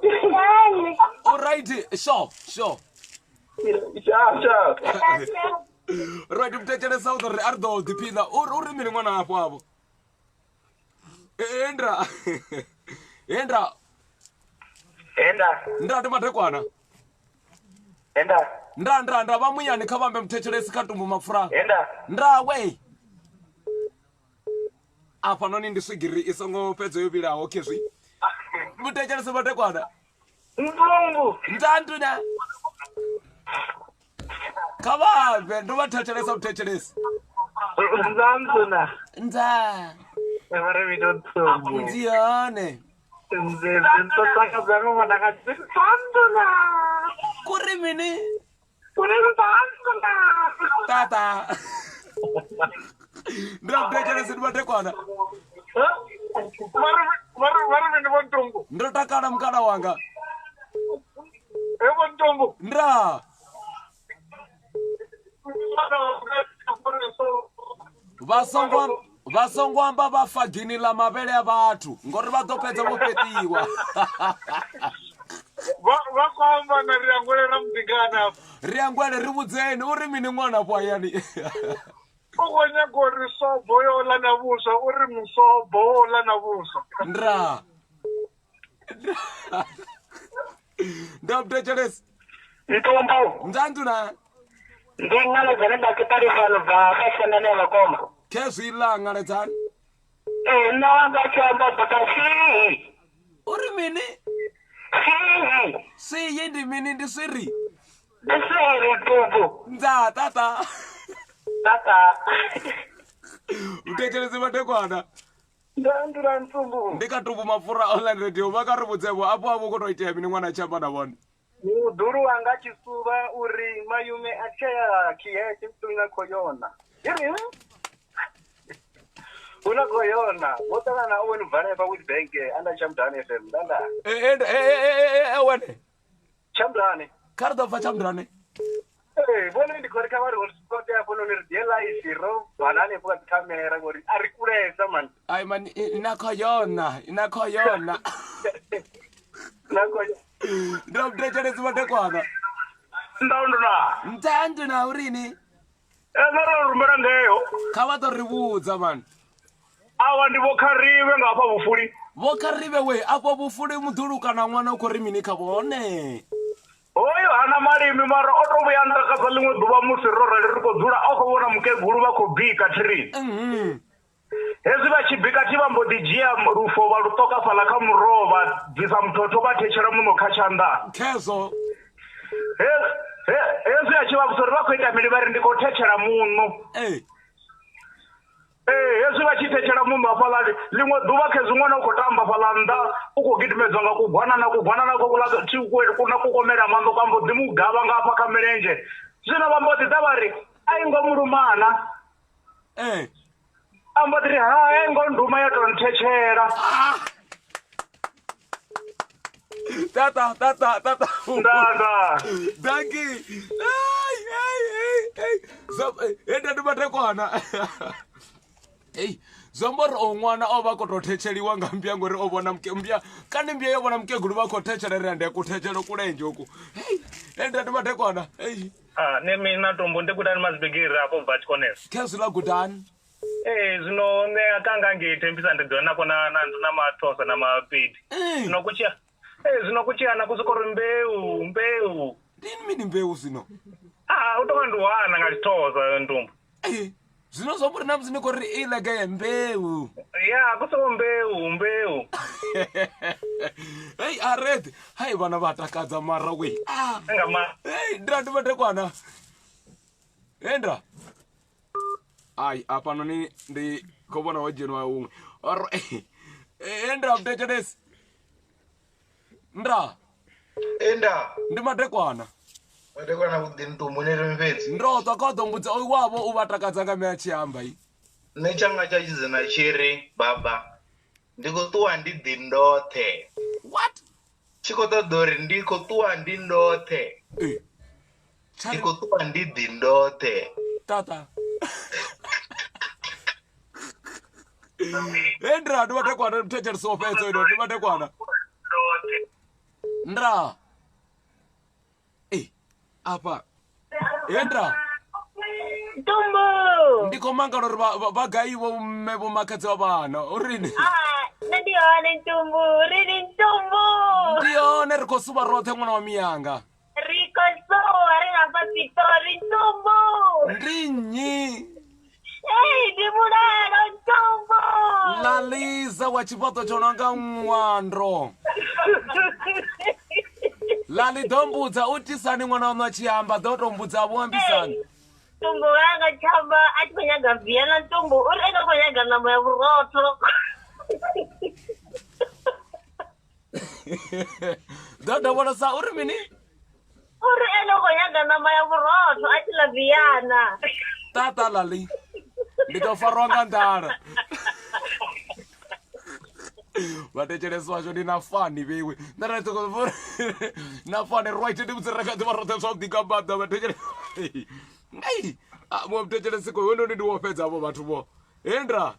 Njani? Alright, sure, sure. Sha sha. Right, muthetshelesa u ḓo ri a ri ḓo ḓiphina uri uri mini ṅwana hafho avho. Endra. Endra. Enda. Nda ndi madekwana. Enda. Nda nda nda vha muyani kha vhambe muthetshelesi kha tumbu mapfura. Enda. Nda we. Afhanoni ndi swigiri i songo fhedza yo vhilaho khezwi. Muthetshelesi madekwana. Ntumbu. Nda nduna. Kha vha bve ndo vha thetshelesa muthetshelesi. Nzamsuna. Nda. Vha ri mini ntumbu. Ndi hone. Ndo takadza nga ṅwana nga Nzamsuna. Kuri mini? Kuri Nzamsuna. Tata. Ndi muthetshelesi ndi madekwana. Vha ri mini vho ntumbu. Ndo takala mukala wanga. He vho ntumbu. Nda. Vha songo amba vha fa gini ḽa mavhele a vhathu ngori vha ḓo fhedza vho fheṱiwa. Vha khou amba na Riangwele ra muḓingana afha. Riangwele ri vhudzeni uri mini ṅwana afho hayani. U khou nyaga uri sobo yo ḽa na vhuswa uri musobo wo ḽa na vhuswa. Nda. Nda muthetshelesi. Ntumbu. Nda nduna. Ndi ṅaledzane nda kiṱalifano bva kha shandane ya vhakoma. Khezwiḽa ṅaledzani. Ee, nṋe wanga tshi amba bota sihi. Uri mini? Sihi. Sihi ndi mini ndi swiri? Ndi swiri ntumbu. Nda tata. Tata. Muthetshelesi madekwana. Nda nduna ntumbu. Ndi kha Tumbu Mapfura online radio vha kha ri vhudze-vho afho avho khou tou itea mini ṅwana a tshi amba na vhone. Muḓulu wanga tshi suvha uri mayume a tshea khihe tshithu khou yona. Iri huna khou yona. Vho ṱangana na Owen Valeva with bank anda Tshamudane FM. Ndanda. Wene. Tshamudane. Kha ri ḓo bva Tshamudane. Ee, vhone ndi khou ri kha vha ri hotspot hafho noni ri die live ro vala hanefho kha dzikhamera ngori a ri kulesa mani. Ai mani na khou yona, na khou yona. Na khou Nda muthetshelesi madekwana. Ndanduna. Ndanduna urini? Nṋe ro rumela ngeo. Kha vha ḓo ri vhudza mani. Awa ndi vho Kharive nga hafha vhufuli. Vho Kharive we afho vhufuli muḓulu kana ṅwana u khou ri mini kha vhone? Hoyo hana malimi mara o to vhuya ntakadza ḽiṅwe ḓuvha musi ro rali ri khou dzula a khou vhona mukegulu vha khou bika thirini. Hezwi vha tshi bika thi vha mbo ḓi dzhia lufo vha lu ṱoka fhaḽa kha muroho vha bvisa muthotho vha thetshela muṋo kha tshanḓa. Khezwo. He, he, hezwi a tshi vha vhudza uri vha khou ita mini vha ri ndi khou thetshela muṋo. Ee. Ee, hezwi vha tshi thetshela muṋo hafhaḽa ḽiṅwe ḓuvha khezwi ṅwana u khou tamba fhaḽa nnḓa u khou gidimedzwa nga kugwanana kugwanana kokuḽa kuna kukomela maṋo kwa mbo ḓi mu gavha nga hafha kha milenzhe. Zwino vha mbo ḓi ḓa vha ri a i ngo mulumana. Ee. A mbo ḓi ri hai a i ngo nduma ya tou nthetshela. Tata, tata, tata. Ndaa, ndaa. Danki. Ai, ai, ai, ai. Zwa he nda ndi matekwana. Ei, zwi amba uri o ṅwana o vha khou tou thetsheliwa nga mbya ngori o vhona mke mbya kani mbya yo vhona mukegulu vha khou thetshela ri ande kuthetshelo kulenzhe uku. Hei, he nda ndi matekwana. Ei. Ah, ne mina tombo ndi gudani mazibigiri afho bva tshikonesa. Khezwi ḽa gudani. Ee, zwino nṋe kanga ngei Thembisa ndi dzula nako na na na mathosa na mapedi. Ee. Zwino kutshia ee zwino kutshiana ku soko ri mbeu mbeu. Ndi mini mbeu zwino? Ah, u tonga ndi wana nga tshithosa ntumbu. Ee, zwino zwa uri na musi ni khou ri i lege mbeu. Ya, ku soko mbeu mbeu. Hei ared, hai vhana vha takadza mara we. Ah. Nga ma Hei, ndira ndi matekwana. Enda. Ai, afhanoni ndi khou vhona ho dzhenwa huṅwe. Or enda mthetshelesi. Nda, Enda. ndi madekwana. Madekwana vhuḓi ntumbu ni ri fhedzi. Ndo ṱwa kha ḓo mbudza oyu wavho u vha takadza nga mea tshi amba i. Nṋe tshanga tsha tshidzina tshi ri baba ndi khou ṱuwa ndi ḓi ndoṱhe. What? Tshi khou ṱoḓa uri ndi khou ṱuwa ndi ndoṱhe. Eh. Ndi khou ṱuwa ndi ḓi ndoṱhe. Tata. Hey, ndra ndi madekwana mthetshelesi wo fhedza ino ndi madekwana. Ndra. Eh, afha. Hey, ndra. Ntumbu. Ndi khou mangala uri vha gai vho mme vho makhadzi wa vhana urini. Ah, nṋe ndi hone Ntumbu, ri ni Ntumbu. Ndi hone ri khou suvha roṱhe ṅwana wa miyanga. Ri khou suvha ri hafha Pitori Ntumbu. Ndi nnyi? Ei, ndi Mulalo Ntumbu. Laliza wa tshifhaṱo tsho no nga ṅwando. Lali ḓo mbudza u tisani ṅwana waṋu a tshi amba ḓo to mbudza vho ambisani. Ntumbu wanga tshamba a tshi khou nyaga Vienna Ntumbu uri ene u khou nyaga ṋama ya vhurotho. Ḓo dovholosa uri mini? Uri ene u khou nyaga ṋama ya vhurotho a tshi ḽa Vienna. Tata Lali ndi ḓo farwa nga nḓala. Vhathetshelesi washu ndi na fani vheiwe nṋe ra soko na fani right ndi musi ri kha ḓivha roṱhe zwavhuḓi nga maanḓa vhathetshelesi. Ei, muṅwe muthetshelesi ko hoyu ndi wo fhedza avho vhathu vho. Hendra.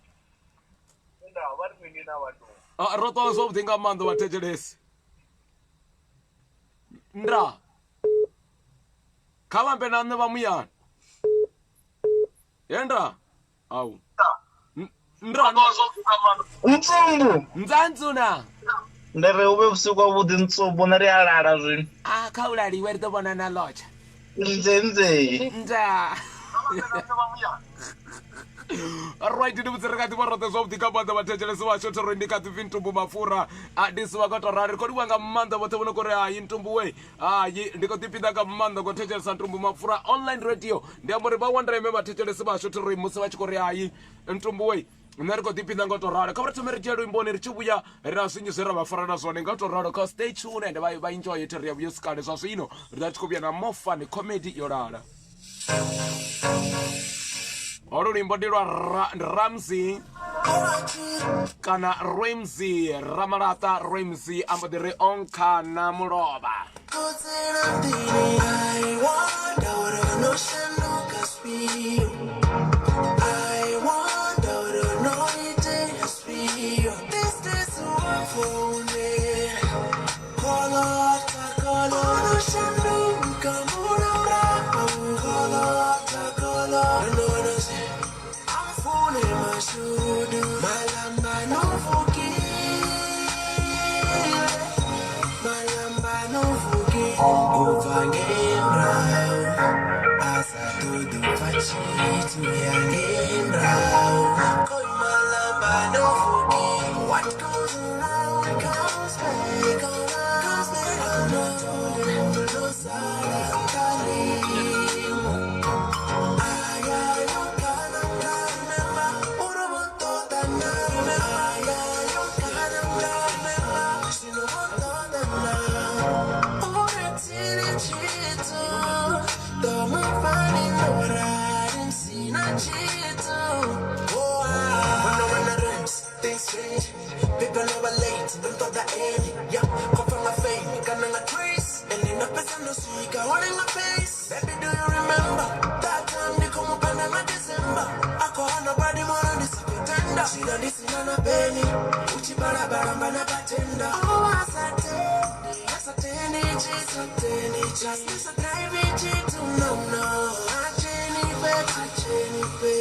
Enda vha ri mini na vhathu. Ah, ro ṱwa zwavhuḓi nga maanḓa vhathetshelesi. Nda. Kha vha ambe na nṋe vha muyani. Enda. Au. Nda. Ntsumbu. Nzanzuna. Ndi ri hu vhe vhusiku havhuḓi Ntsumbu nṋe ri a lala zwino. Ah, kha u laliwe ri ḓo vhona na lotsha. Nzenze. Nda. Right ndi vhudze ri kha ḓivha roṱhe zwavhuḓi nga maanḓa vhathetshelesi vhashu thero ndi kha ḓipfi ntumbu mapfura a ndi suvha kwa torali ri khou livhuwa nga maanḓa vhoṱhe vho no khou ri hayi ntumbu we hayi ndi khou ḓiphiṋa nga maanḓa khou thetshelesa ntumbu mapfura online radio ndi amba uri vha wa ndeme vhathetshelesi vhashu thero musi vha tshi khou ri hayi ntumbu we nṋe ri khou ḓiphiṋa nga u tou ralo kha vha ri thome ri dzhie luimboni ri tshi vhuya ri na zwinzhi zwe ra vha farela zwone nga u tou ralo kha stay tune and vha enjoy it ri ya vhuya sikale zwa zwino ri ḓa tshi khou vhuya na more fun comedy yo lala holu luimbo ndi lwa Ramsey kana Ramsey Ramalaṱa Ramsey a mbo ḓi ri onkhana mulovha no swika holding my face. Baby, do you remember that time ndikumupanda nga December? Akohana body mwana ndisakutenda. Shida ndisina na peni. Uchibarabara mbana batenda. Oh, asateni, asateni, chisateni, just drive it to no no. Acheni pe, acheni pe.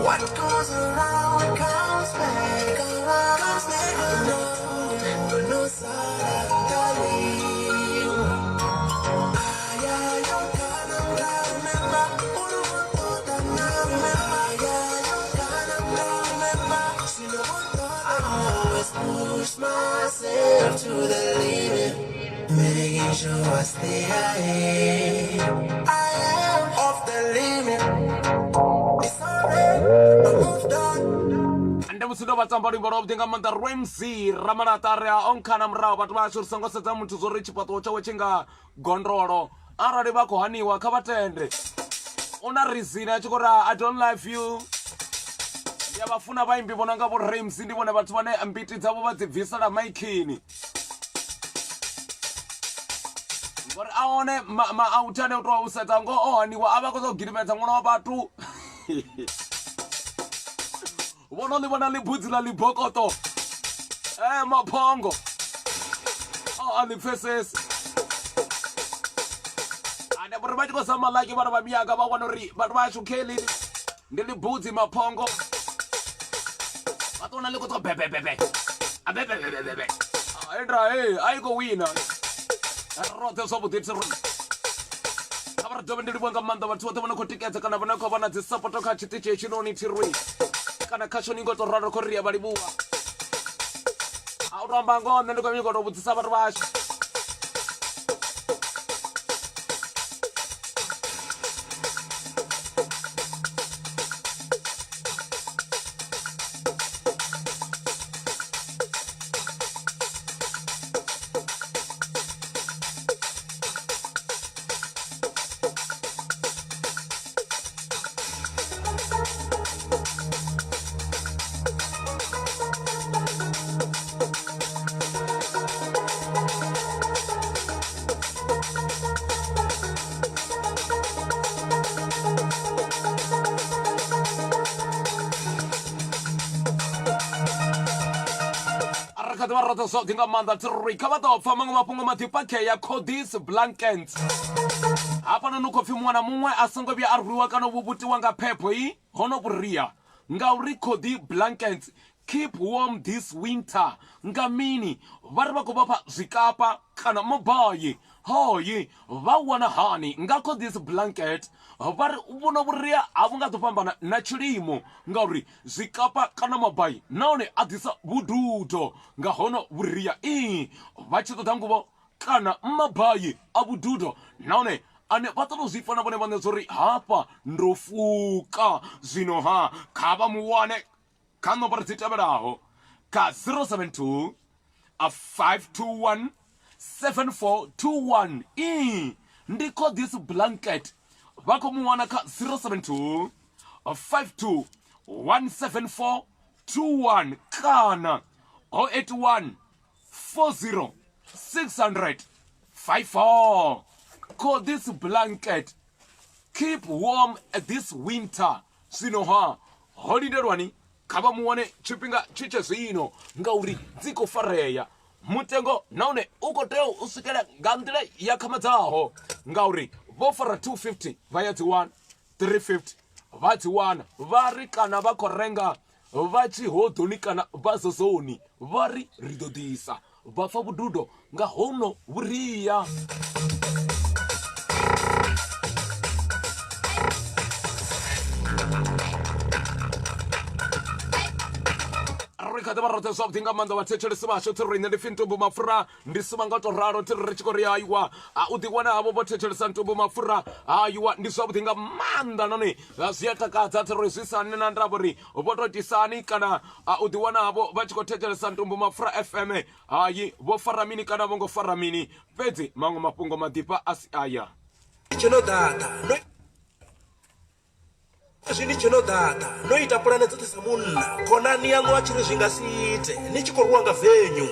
What goes around comes back, around, comes back around. No sarantali. Aya, yo can't remember. Urumoto remember. Aya, yo can't remember. I always push myself to the limit, making sure I stay high. I am off the limit. It's alright, I moved on. Ndi musi ndo vha tamba luimbo lwavhuḓi nga maanḓa Ramsey Ramalata ri a onkhana murahu vhathu vhashu ri songo sedza muthu zwo ri tshifhaṱuwo tshawe tshi nga gondolo arali vha khou haniwa kha vha tende u na reason a tshi khou ri I don't love you. Ndi a vha funa vhaimbi vho no nga vho Ramsey, ndi vhone vhathu vhane mbiti dzavho vha dzi bvisela maikhini ngori a hone maauthi ane u tou u sedza ngoho o haniwa a vha khou tou gidimedza ṅwana wa vhathu. Vhono ḽi vhona ḽibudzi ḽa ḽibokoṱo maphongo o a ḽi pfesesi ane vhori vha tshi khou zama laki vhana vha miyanga vha wana uri vhathu vhashu keli ndi ḽibudzi maphongo vha ṱo wana ḽi khou ṱwa bebebebe abebebebebe endra he a i khou wina roṱhe zwavhuḓi thi kha vha ri dovhe ndi livhuwa nga maanḓa vhathu vhoṱhe vho no khou tikedza kana vhane khou vha na dzi sapoto kha tshiṱitshi hetshinoni thirwi kana kha shoni ngo to ralo khou ri ya vha livhuwa. A u to amba ngoho nṋe ndi khou nyanga u tou vhudzisa vhathu vhashu. Ri kha ḓi vha roṱhe zwavhuḓi nga maanḓa thi ri kha vha ḓo pfa maṅwe mafhungo maḓi ya Codis Blankens. Hafhanoni u khou pfi muṅwe na muṅwe a songo vhuya a rwiwa kana u vhuvhutiwa nga phepho i hono vhuria ngauri Cody Blankens keep warm this winter. Nga mini vha ri vha khou vha fha zwikapa kana mobayi hoyi vha wana hani nga Codis Blanket vha ri vhuno vhuria a vhu nga ḓo fhambana na tshilimo ngauri zwikapa kana mabai nahone a ḓisa vhududo nga hono vhuria ii vha tshi ṱoḓa nguvho kana mabai a vhududo nahone ane vha ṱoḓa u zwi pfa na vhone vhaṋe zwo ri hafha ndo fuka. Zwino ha kha vha mu wane kha nomboro dzi tevhelaho kha 072 521 7421 ii ndi Codis Blanket vha khou mu wana kha 072 52 174 21 kana 081 40 600 54. Codis Blanket keep warm this winter. Zwino ha ho lindelwani kha vha mu wane tshifhinga tshi tshe zwino ngauri dzi khou farea mutengo nahone u khou tea u swikela nga nḓila ya khamadzaho ngauri vho fara 250 vha ya dzi wana 350 vha dzi wana vha ri kana vha khou renga vha tshi hoḓoni kana vha zozoni vha ri ri ḓo ḓisa vha pfa vhududo nga hono vhuria. Ri kha ḓi vha roṱhe zwavhuḓi nga maanḓa vhathetshelesi vhashu thi riṋe ndi pfi Ntumbu Mapfura ndi suvha nga u tou ralo thi ri tshi khou ri aiwa u ḓiwana havho vho thetshelesa Ntumbu Mapfura aiwa ndi zwavhuḓi nga maanḓa nahone zwi a takadza thi ri zwi sa nṋe na ndavha uri vho tou itisani kana u ḓiwana havho vha tshi khou thetshelesa Ntumbu Mapfura FM hayi vho fara mini kana vho ngo fara mini fhedzi maṅwe mafhungo maḓifha a si aya. Tshi no ḓaḓa. Zwenezwi ni tshi no ḓaḓa no ita pulane dzoṱhe sa munna, khonani yaṋu a tshi ri zwi nga si ite, ni tshi khou rwiwa nga venyu.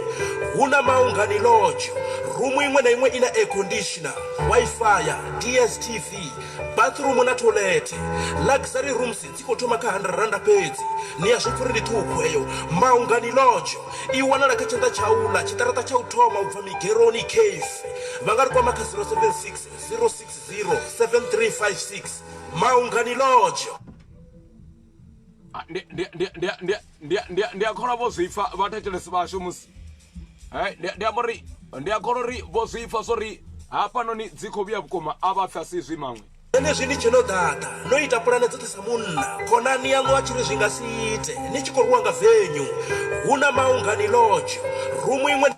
Hu na Maungani Lodge, rumu iṅwe na iṅwe i na air conditioner, Wi-Fi, DSTV, bathroom na thoilethe. Luxury rooms dzi khou thoma kha R100 fhedzi. Ni a zwi pfa uri ndi ṱhukhu heyo. Maungani Lodge i wanala kha tshanḓa tsha u ḽa, tshiṱaraṱa tsha u thoma u bva Migeroni Cave. Vha nga ri kwama kha 076 060 7356. Maungani Lodge. Ah, ndi ndi ndi ndi ndi ndi ndi ndi a kholwa vho zwi pfa vhathetshelesi vhashu musi Eh, ndi ndi amba uri ndi a kholwa uri vho zwi pfa zwori hafhanoni dzi khou vhuya vhukuma a vha pfi a si zwi maṅwe Zwenezwi ni tshi no ḓaḓa no ita pulane dzoṱhe sa munna, khonani yaṋu a tshi ri zwi nga si ite, ni tshi khou rwiwa nga venyu. Hu na Maungani Lodge, rumu iṅwe.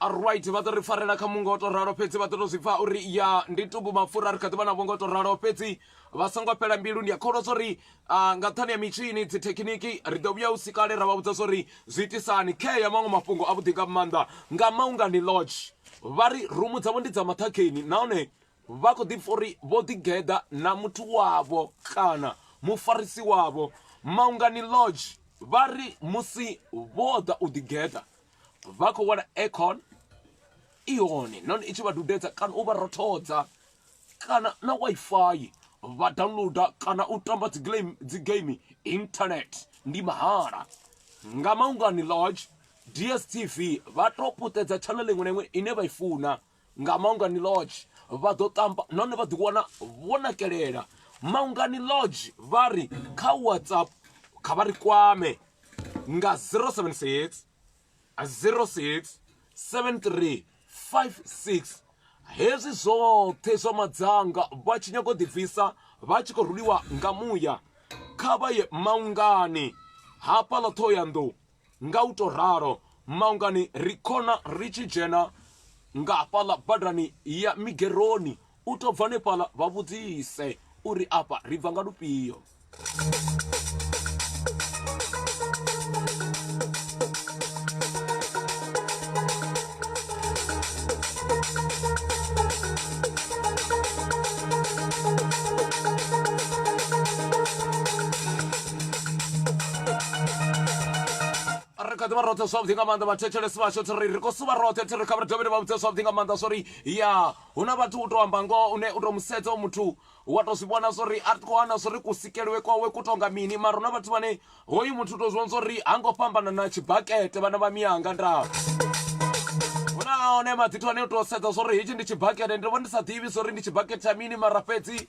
Alright, vha ḓo ri farela kha mungo to ralo fhedzi vha ḓo to zwi pfa uri ya ndi tumbu mapfura ri kha ḓi vha navho ngo to ralo fhedzi vha songo fhela mbilu ndi a kholwa zwo ri ah, nga nṱhani ya mitshini dzithekhiniki ri ḓo vhuya u si kale ra vha vhudza zwo ri zwi itisani khe ya maṅwe mafhungo avhuḓi nga maanḓa nga Maungani Lodge vha ri rumu dzavho ndi dza maṱhakheni nahone vha khou ḓipfa uri vho ḓigeḓa na muthu wavho kana mufarisi wavho Maungani Lodge vha ri musi vho ḓa u ḓigeḓa vha khou wana aircon i hone nahone i tshi vha dudedza kana u vha rothodza kana na Wi-Fi vha downloader kana u tamba dzi game dzi game internet ndi mahala nga Maungani Lodge DSTV vha to puṱedza channel iṅwe na iṅwe ine vha i funa nga Maungani Lodge vha ḓo tamba nahone vha ḓi wana vho nakelela Maungani Lodge vha ri kha WhatsApp kha vha ri kwame nga 076 06 73 56 hezwi zwoṱhe zwa madzanga vha tshi nyago ḓibvisa vha tshi khou ruliwa nga muya kha vha ye Maungani hafhaḽa Ṱhohoyanḓou nga u to ralo Maungani ri khona ri tshi dzhena nga hafhaḽa badani ya Migeroni u tou bva hanefhaḽa vha vhudzise uri afha ri bva nga lufhio. Ri kha ḓi vha roṱhe zwavhuḓi nga maanḓa vhathetshelesi vhashu thi ri ri khou suvha roṱhe thi ri kha vha ri dovhe vha vhudze zwavhuḓi nga maanḓa zwori ya hu na vhathu u tou amba ngoho une u tou musedza muthu wa tou zwi vhona zwori a ri khou wana zwori kusikeliwe kwawe ku tonga mini mara hu na vhathu vhane hoyu muthu u tou zwi vhona zwori ha ngo fhambana na tshibakete vhana vha miyanga nda hu na one madzithu ane u tou sedza zwori hetshi ndi tshibakete ndi vha ndi sa ḓivhi zwori ndi tshibakete tsha mini mara fhedzi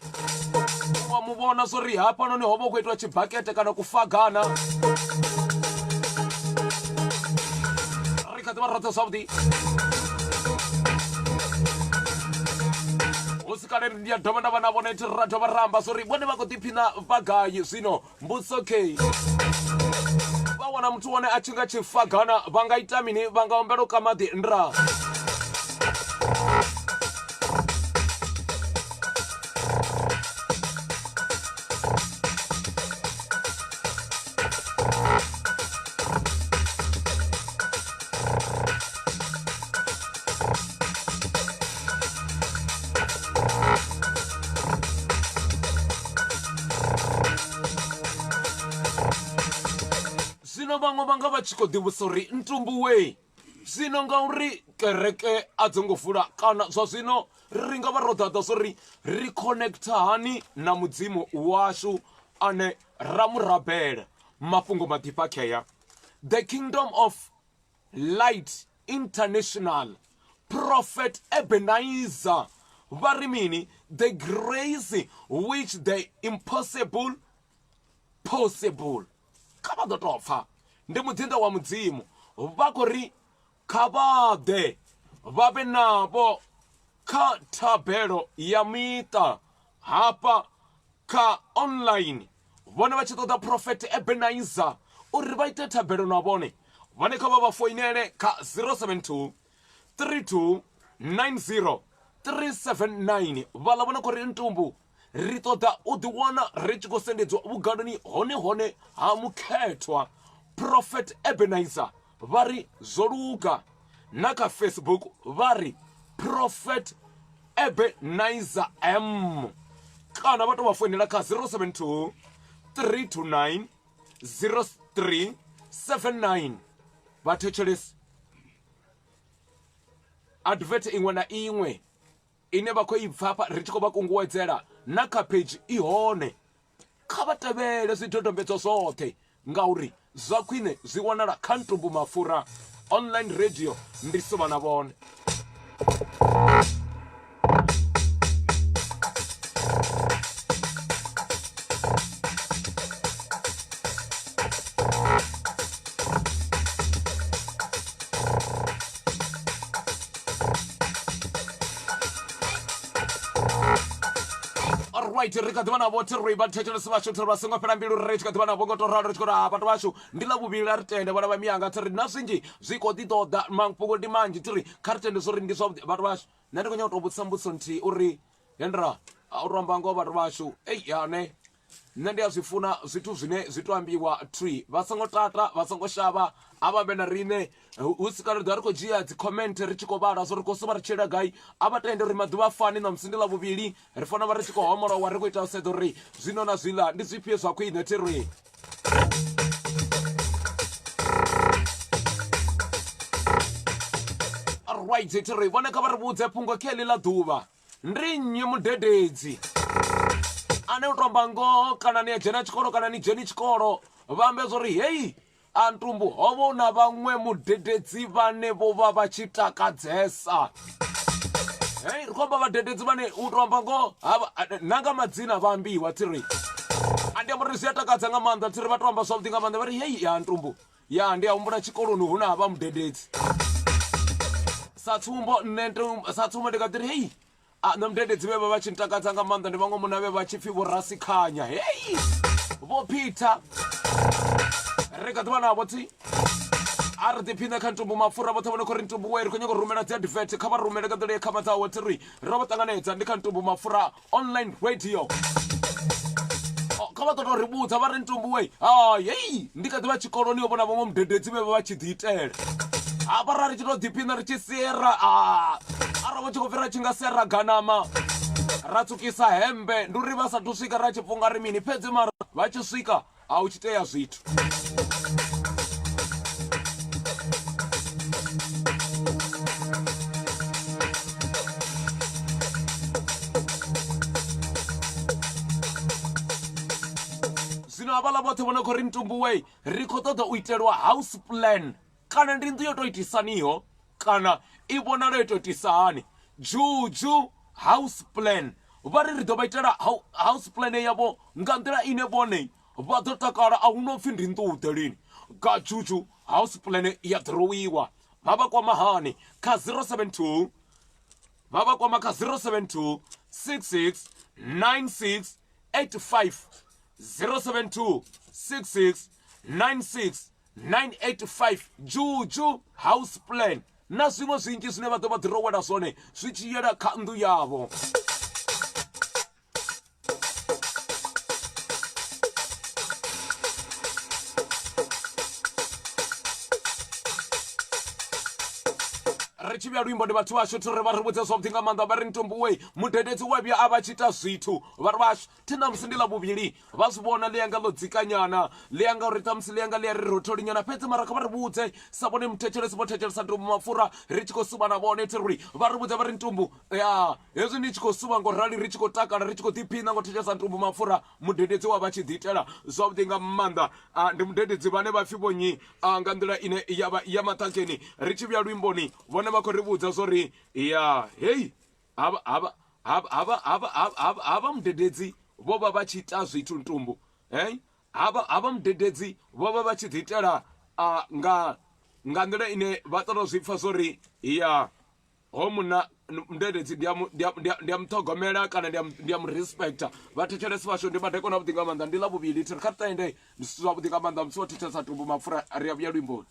wa mu vhona zwori hafhanoni ho vha hu khou itiwa tshibakete kana kufagana ri kha ḓi vha roṱhe zwavhuḓi hu si kale ndi a dovha nda vha na vhone thi ra dovha ra amba zwori vhone vha khou ḓiphina vha gai zwino mbudziso kei vha wana muthu wone a tshi nga tshifagana vha nga ita mini vha nga humbela u ka maḓi nda Zwino vhaṅwe vha nga vha tshi khou ḓivhudzisa uri ntumbu wee zwino ngauri kereke a dzo ngo vula kana zwa zwino ri nga vha ro ḓaḓa zwo ri ri connecta hani na mudzimu washu ane ra mu rabela mafhungo maḓifha khea the kingdom of light international prophet ebenezer vha ri mini the grace which the impossible possible kha vha ḓo tou pfa ndi muḓinḓa wa mudzimu vha khou ri kha vha ḓe vha vhe navho kha thabelo ya miṱa hafha kha online vhone vha tshi ṱoḓa prophet ebenezer uri vha ite thabelo na vhone vhone kha vha vha foinele kha 072 32 90 379 vhaḽa vhone khou ri ntumbu Ri ṱoḓa u ḓiwana ri tshi khou sendedzwa vhugaloni hone hone ha mukhethwa Prophet Ebenezer vha ri zwo luga na kha Facebook vha ri Prophet Ebenezer M. Kana vha tou vha foinela kha 072 329 0379. Vha thetshelesi advert iṅwe na iṅwe ine vha khou i pfa hafha ri tshi khou vha kunguwedzela na kha page i hone. Kha vha tevhele zwidodombedzwa zwoṱhe ngauri zwa khwine zwi wanala kha Ntumbu Mafura Online Radio. Ndi suvha na vhone. Alright, ri kha ḓi vha na vho thiri vha thetshelesi vhashu thiri vha songo fhela mbilu ri tshi kha ḓi vha navho ngo to ralo ri tshi khou ri ha vhathu vhashu ndi ḽa vhuvhili a ri tende vhana vha miyanga thiri na zwinzhi zwi khou ḓi ṱoḓa mafhungo ndi manzhi thiri kha ri tende zwori ndi zwavhuḓi vhathu vhashu nṋe ndi khou nyaka u tou vhudzisa mbudziso nthihi uri hendra u to amba ngoho vhathu vhashu ei yane Nṋe ndi a zwi funa zwithu zwine zwi to ambiwa tree vha songo tata vha songo shavha a vha vhe na riṋe hu si kale ri ḓovha ri khou dzhia dzi comment ri tshi khou vhala zwo ri khou suvha ri tshila gai a vha tende uri maḓuvha a fani ṋamusi ndi ḽavhuvhili ri fanela vha ri tshi khou homolowa ri khou ita u sedza uri zwino na zwiḽa ndi zwifhio zwa khwine thi ri right thi ri vhone kha vha ri vhudze fhungo khe ḽi ḽa ḓuvha Ndi nnyi mudededzi ane u tomba ngoho kana ni a dzhena tshikolo kana ni dzheni tshikolo vha ambe zwo ri hei a ntumbu ho vha hu na vhaṅwe mudededzi vhane vho vha vha tshi takadzesa hei ri khou amba vhadededzi vhane u to amba ngoho na nga madzina vha ambiwa thi ri a ndi amba uri zwi a takadza nga maanḓa thi ri vha to amba zwavhuḓi nga maanḓa vha ri hei ya ntumbu ya ndi a humbula tshikoloni hu na vha mudededzi sa tsumbo nṋe sa tsumbo ndi nga ḓi ri hei a nṋe mudededzi vhe vha vha tshi ntakadza nga maanḓa ndi vhaṅwe munna vhe vha tshi pfhi vho rasikhanya hei vho peter ri kha ḓivha navho thi a ri ḓiphine kha ntumbu mapfura vhoṱhe vho no khou ri ntumbu we ri khou nyanga u rumela dzi advert kha vha rumele nga nḓila ye khama dzawe thi ri ro vha ṱanganedza ndi kha ntumbu mapfura online radio kha vha ṱoḓa ri vhudza vha ri ntumbu we hei ndi kha ḓivha tshikoloni yo vhona vhaṅwe mudededzi vhe vha vha tshi ḓi itela hafha ra ri tshi to ḓiphina ri tshi sera arali vho tshi khou pfi ra tshi nga sera ganama ra tsukisa hembe ndi uri vha sathu swika ra tshi funga ri mini fhedzi mara vha tshi swika a hu tshi tea zwithu zwino havhaḽa vhoṱhe vho no khou ri ntumbuwe ri khou ṱoḓa u itelwa house plan kana ndi nnḓu yo tou itisaniho kana i vhonala yo tou itisa hani juju house plan vha ri ri ḓo vha itela house plan yavho nga nḓila ine vhone vha ḓo takala a hu no pfhi ndi nnḓu ḓe lini ga juju house plan ya ḓirowiwa vha vha kwama hani kha 072 vha vha kwama kha 072 66 96 85 072 66 96 985 Juju House Plan na zwiṅwe zwinzhi zwine vha ḓo vha ḓirowela zwone zwi tshi yela kha nnḓu yavho. Ri tshi vhuya luimbo ndi vhathu vhashu thi ri vha ri vhudze zwavhuḓi nga maanḓa vha ri ntumbuwe mudededzi we vhuya a vha tshi ita zwithu vha ri vhashu thi ṋamusi ndi ḽa vhuvhili vha zwi vhona ḽi anga ḽo dzikanyana ḽi anga uri ṱhamusi ḽi anga ḽi a ri rotholinyana fhedzi mara kha vha ri vhudze sa vhone muthetshelesi vho thetshelesa ntumbu mapfura ri tshi khou suvha na vhone thi ri vha ri vhudze vha ri ntumbu ya hezwi ndi tshi khou suvha ngo rali ri tshi khou takala ri tshi khou ḓiphina ngo thetshelesa ntumbu mapfura mudededzi wa vha tshi ḓi itela zwavhuḓi nga maanḓa ndi mudededzi vhane vha pfhi vhonyi nga nḓila ine ya vha ya maṱhakheni ri tshi vhuya luimboni vhone vha khou ri vhudza zwori ya hei havha havha havha havha havha havha mudededzi vho vha vha tshi ita zwithu ntumbu hey havha havha mudededzi vho vha vha tshi ḓi itela nga nga nḓila ine vha ṱoḓa zwi pfa zwori ya ho munna mudededzi ndi a ndi a muṱhogomela kana ndi a mu respecta vha thetshelesi vhashu ndi madekwana avhuḓi nga maanḓa ndi ḽa vhuvhili thi ri kha ri tende ndi zwithu zwavhuḓi nga maanḓa musi wo thetshelesa tumbu mapfura ri a vhuya luimboni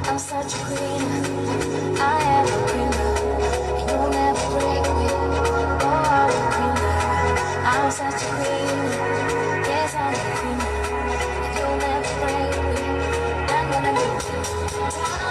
I'm such a queen. I am a queen. And you'll never break me. Oh, I'm a queen. I'm such a queen. Yes, I'm a queen. And you'll never break me. I'm gonna be I'm gonna be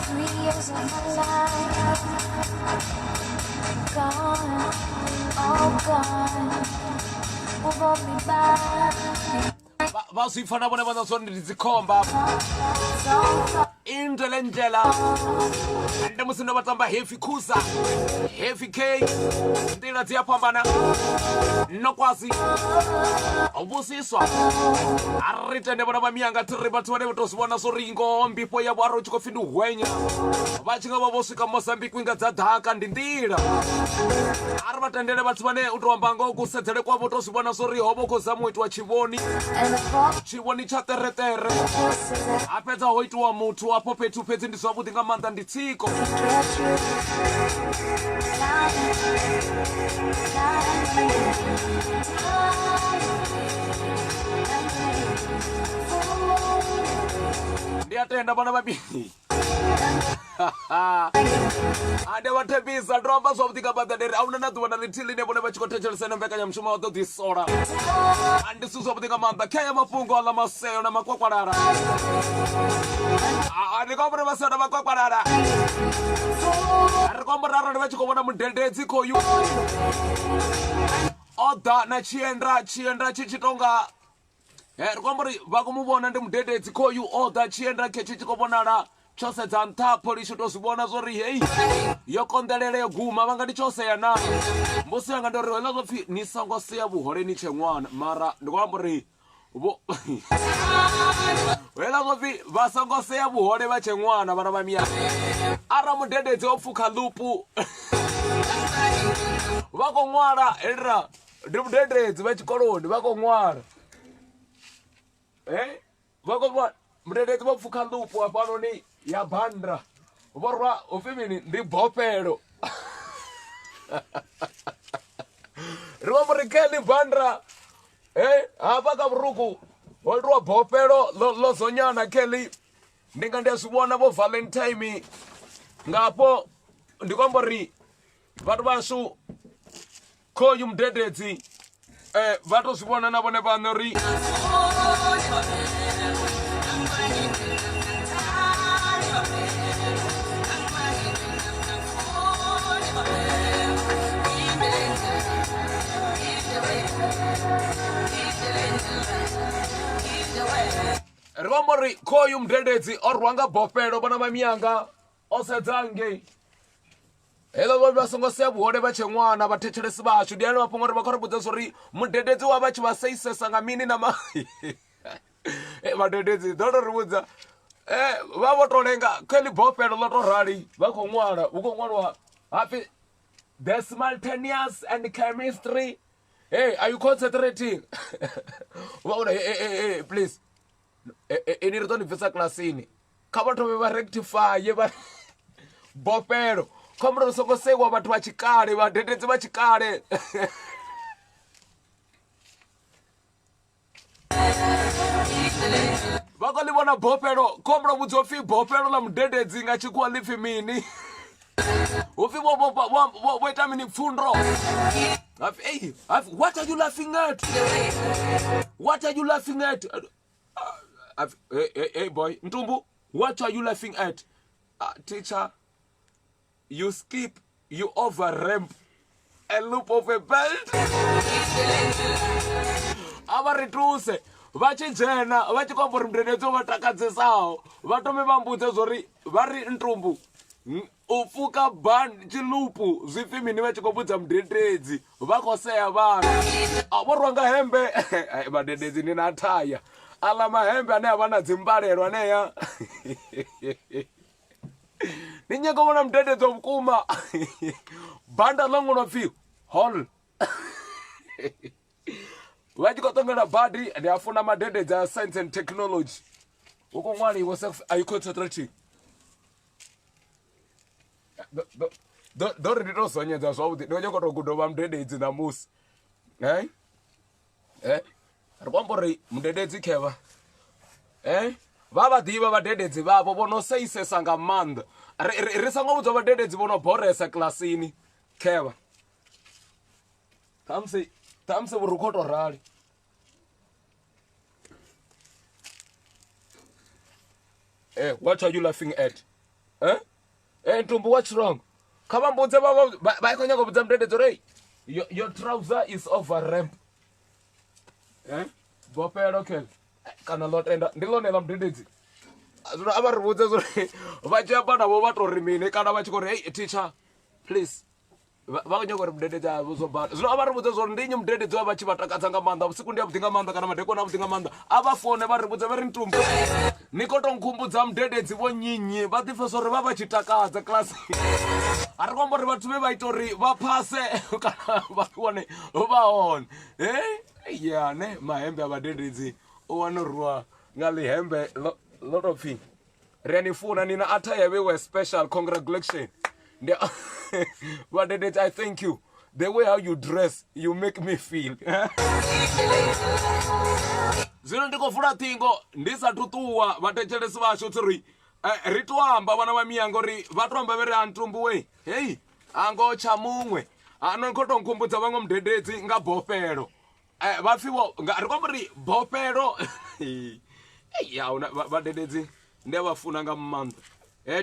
Three years of my life gone, all gone. Won't hold me back. Vha zwi pfa na vhone vha na zwone ndi dzikhomba indele ndlela ende musi ndo vha tamba heavy khuza heavy k nḓila dzi a fhambana nokwazi vhusiswa a ri tende vhona vha miyanga thi ri vhathu vhane vha tou zwi vhona zwo ri ngoho mbifho yavho arali u tshi khou pfhi ndi hwenya vha tshi nga vha vho swika mozambique nga dza ḓaka ndi nḓila a ri vha tendele vhathu vhane u tou amba ngoho kusedzele kwavho u tou zwi vhona zwo ri ho vha u khou zama u itiwa tshivhoni And the fall tshivhoni tsha ṱereṱere kisses ha fhedza ho itiwa muthu afho fhethu fhedzi ndi zwavhuḓi nga maanḓa ndi tsiko I get you. Ndi a tenda vhana vha ande vha thembisa ndo amba zwavhuḓi nga maanḓa ndi ri ahuna na ḓuvha na ḽithihi ḽine vhone vha tshi khou thetshelesa ino mbekanyamushumo vha ḓo ḓi sola ndi zwithu zwavhuḓi nga maanḓa khea mafhungo aḽa maseo na makwakwalara ndi khou amba uri maseo na makwakwalara ri khou amba uri arali vha tshi khou vhona mudededzi khoyu o ḓa na tshienda tshienda tshi tshi tonga ri khou amba uri vha khou mu vhona ndi mudededzi khoyu o ḓa tshienda khetshi tshi khou vhonala tsho sedza nṱha pholisho to zwi vhona zwori hei yo konḓelela yo guma vha nga ndi tsho sea na mbuso yanga ndi uri hezwiḽa zwo pfhi ni songo sea vhuhole ni tshe ṅwana mara ndi khou amba uri vho hezwiḽa zwo pfhi vha songo sea vhuhole vha tshe ṅwana vhana vha miya ara mudededzi o pfukha ḽupu vha khou ṅwala helira ndi mudededzi vha tshikoloni vha khou ṅwala vha khou ṅwala mudededzi vho pfukha ḽupu hafhanoni ya bannda vho rwa upfhi mini ndi bofhelo ri vha ri kheḽi bannda hafha kha vhuruku ho itiwa bofhelo ḽo zonyana kheḽi ndi nga ndi a zwi vhona vho valentine ngafho ndi khou amba uri vhathu vhashu khoyu mudededzi vha to zwi vhona na vhone vhaṋe uri ri vha amba uri khoyu mudededzi o rwa nga bofhelo vhona mamiyanga o sedza ngei heḽo vho vha songo sea vhuhole vha tshe ṅwana vhathetshelesi vhashu ndi ane mafhungo uri vha khou ri vhudza zwa uri mudededzi wa vha tshi vha seisesa nga mini na ma Vhadededzi ḓo to ri vhudza vha vho to lenga kha ḽi bofhelo ḽo to rali vha khou ṅwala hu khou ṅwaliwa hapfi the simultaneous and chemistry. Hey, are you concentrating? Vha uri hey, hey, hey, please ini ri ḓo ni bvisa kilasini kha vha thome vha rectifye vha bofhelo khombo ri songo seiwa vhathu vha tshikale vhadededzi vha tshikale. Vha khou ḽi vhona bofhelo khombo vhudziwa pfhi bofhelo ḽa mudededzi nga tshikhuwa ḽi pfhi mini hupfi vho vho vho vho vho ita mini pfundo hapfi ei hapfi what are you laughing at, what are you laughing at? Hapfi hey, hey, hey boy Ntumbu, what are you laughing at? Teacher, you skip, you over ramp a loop of a belt. A vha ri thuse vha tshi dzhena vha tshi khou amba uri mudededzi o vha takadzesaho vha thome vha mbudze zwori vha ri Ntumbu u pfuka ban tshilupu zwi pfi mini vha tshi khou vhudza mudededzi vha khou sea vhana a vho rwa nga hembe. Vhadededzi ni na thaya aḽa mahembe ane a vha na dzimbalelo anea ndi nyaga u vhona mudededzi wa vhukuma banda ḽo ṅwalwa pfhi hall vha tshi khou ṱongela badi. Ndi a funa madededzi a science and technology hu khou ṅwaliwa self are you concentrating? Ḓo ri ndi to zonyedza zwavhuḓi ndi khou nyanga u tou guda u vha mudededzi ṋamusi. Ri khou amba uri mudededzi khevha vha vha ḓivha vhadededzi vhavho vho no seisesa nga maanḓa ri songo vhudzwa vhadededzi vho no boresa kilasini khevha ṱhamusi ṱhamusi vhuri khou tou rali. What are you laughing at? Ntumbu, what's wrong? Kha vha mbudze vha vha khou nyanga u vhudza mudededzi uri your trouser is over ramp. Bofhelo kel kana ḽo tenda ndi ḽone ḽa mudededzi. Zwino a vha ri vhudze zwori vha tshi amba navho vha to ri mini kana vha tshi khou ri hey teacher please vha khou nyanga uri mudededzi a zwo bala. Zwino a vha ri vhudze zwori ndi nnyi mudededzi wa vha tshi vha takadza nga maanḓa vhusiku ndi avhuḓi nga maanḓa kana madekwana avhuḓi nga maanḓa a vha fone vha ri vhudze vha ri Ntumbu ni khou tou nkhumbudza mudededzi vho nnyi vha ḓi pfesa uri vha vha tshi takadza kilasi. A ri khou amba uri vhathu vhe vha ita uri vha phase kana vha wane vha hone ya ne mahembe a vhadededzi u wana rwa nga ḽihembe ḽo tou pfhi ri a ni funa ni na athaya vhewe special congratulation ndi vhadededzi I thank you the way how you dress you make me feel. Zwino ndi khou vula ṱhingo ndi sathu ṱuwa vhathetshelesi vhashu tsi ri ri to amba vhana vha miya ngori vha to amba vhe ri a Ntumbu we hei ango tsha muṅwe ano khou tou nkhumbudza vhaṅwe mudededzi nga bofhelo vha pfhi vho nga ri khou amba uri bofhelo ya huna vhadededzi ndi a vha funa nga maanḓa.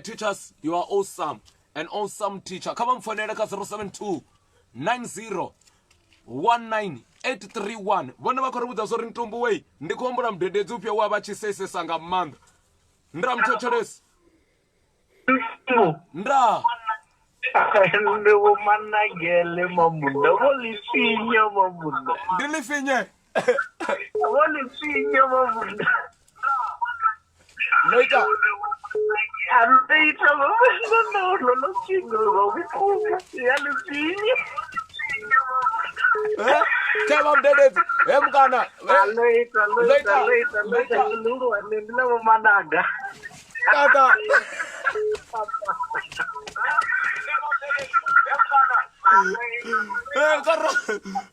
Teachers, you are awesome, an awesome teacher. Kha vha mpfonele kha 072 90 19831 vhone vha khou ri vhudza zwa uri Ntumbu wei ndi khou humbula mudededzi ufhio wa vha tshi seisesa nga maanḓa. Nda muthetshelesi nda ndi vho Managele Mabunda vho ḽifinya Mabunda ndi ḽifinye vho ḽifinya Mabunda no ita a ndo ita Mabunda ndo ḽo ḽo lwa vhukuma ya ḽifinya Thevha mudededzi he mukana ḽo ita ḽo ita ḽo ita ḽo ita ḽihulwane ndi ḽa vho Managa tata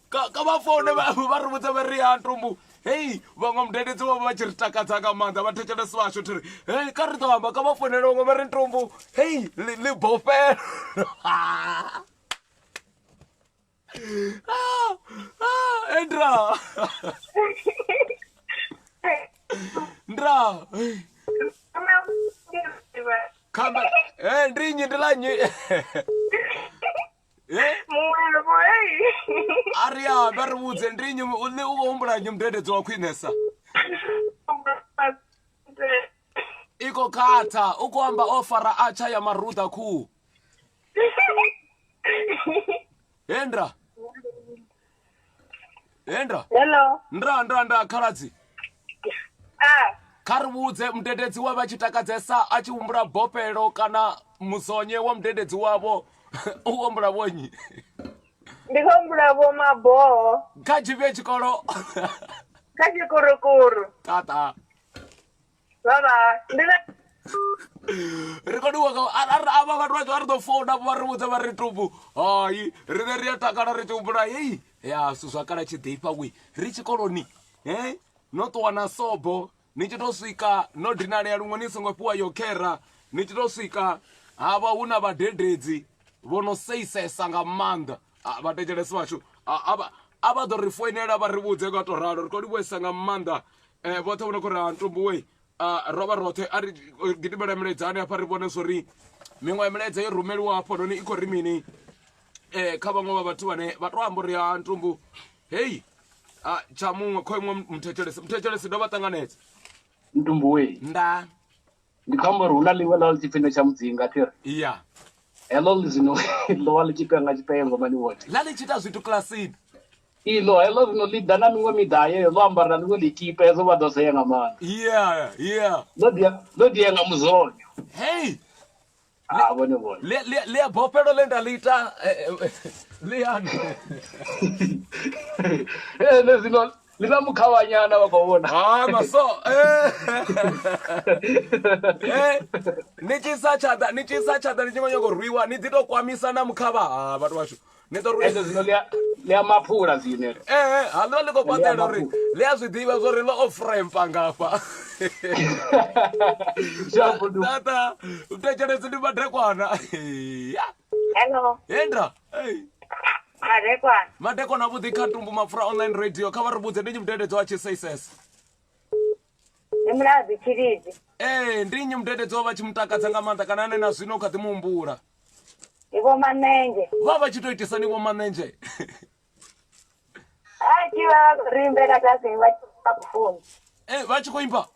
ka vha foune vha ri vhudza vha ri ya Ntumbu hei vhaṅwe mudededzi vho vha tshi ri takadza nga maanḓa vha thetshelesi vhashu thi ri hei kha ri ḓo amba kha vha founele vhaṅwe vha ri Ntumbu hei ḽi bofhelo. Endra ndra khamba ndi nnyi ndi ḽa nnyi a ri ambe a ri vhudze ndi nnyi u khou humbula nnyi mudededzi wa khwinesa i khou khatha u khou amba o fara atsha ya maruḓa khuhu Hendra Hendra Hello. Ndra ndra ndra khaladzi. Ah, Kha ri vhudze mudededzi we vha tshi takadzesa a tshi humbula bofhelo kana musonye wa mudededzi wavho u humbula vhonyi. Ndi khou humbula vho maboho. Kha tshifhio tshikolo? Kha tshikurukuru. Tata. Bye bye. Ndi na ri khou livhuwa nga avha vhathu vha ri ḓo founa vha ri vhudza vha ri tubu hai riṋe ri a takala ri tshi humbula hei ya zwithu zwa kale tshi ḓifha wi ri tshikoloni he no ṱuwa na sobo ni tshi to swika no dinalea luṅwe ni songo fhiwa yo khera ni tshi to swika ha vha hu na vhadededzi vho no seisesa nga maanḓa vhathetshelesi vhashu a vha ḓo ri foinela vha ri vhudze nga to ralo ri khou livhuwesa nga maanḓa vhoṱhe vho no khou ri ha ntumbuwe ro vha roṱhe a ri gidimela milaedzani hafha ri vhone zwori miṅwe ya milaedza yo rumeliwa hafhanoni i khou ri mini kha vhaṅwe vha vhathu vhane vha to amba uri ha ntumbu hei tsha muṅwe kho iṅwe muthetshelesi muthetshelesi ndo vha ṱanganedza ntumbu we nda ndi khou amba uri hu na ḽiṅwe ḽa ḽi tshi pfi ndo tsha mudzinga thi ri ya heḽo ḽi zwino ḽo vha ḽi tshi penga tshipengo mani vhone ḽa ḽi tshi ita zwithu kilasini iḽo heḽo zwino ḽi ḓa na miṅwe miḓa yeyo ḽo ambara na ḽiṅwe ḽikipa hedzo vha ḓo sea nga maanḓa yeah yeah ḽo ḓi ḽo ḓi ya nga muzonyo hey ah vhone vhone ḽi a bofhelo ḽe nda ḽi ita ḽi hani ene zwino ḽi na mukhavhanyana vha khou vhona ha maso ni tshi isa tshaḓa ni tshi isa tshaḓa ni tshi khou nyanga u rwiwa ni ḓi tou kwamisa na mukhavha ha vhathu vhashu ni ḓo rwiwa ende zwino ḽi a maphula zwino ee ha ḽo ḽi khou fhaṱela uri ḽi a zwi ḓivha zwo ri ḽo o frempa ngafha tata thetshelesi ndi madekwana Hello. Hendra. Madekwana. Madekwana avhuḓi kha Tumbu Mapfura online radio kha vha ri vhudze ndi nnyi mudededzo wa tshiseisese. Ndi Mulaudzi Tshilidzi. Ee, ndi nnyi mudededzo wa vha tshi mutakadza nga maanḓa kana ane na zwino u kha ḓi mu humbula. Ndi Vho Manenzhe. Vha vha tshi to itisani Vho Manenzhe? A tshi vha vha khou ri imbela kilasini vha tshi vha khou funza. Ee, vha tshi khou imba?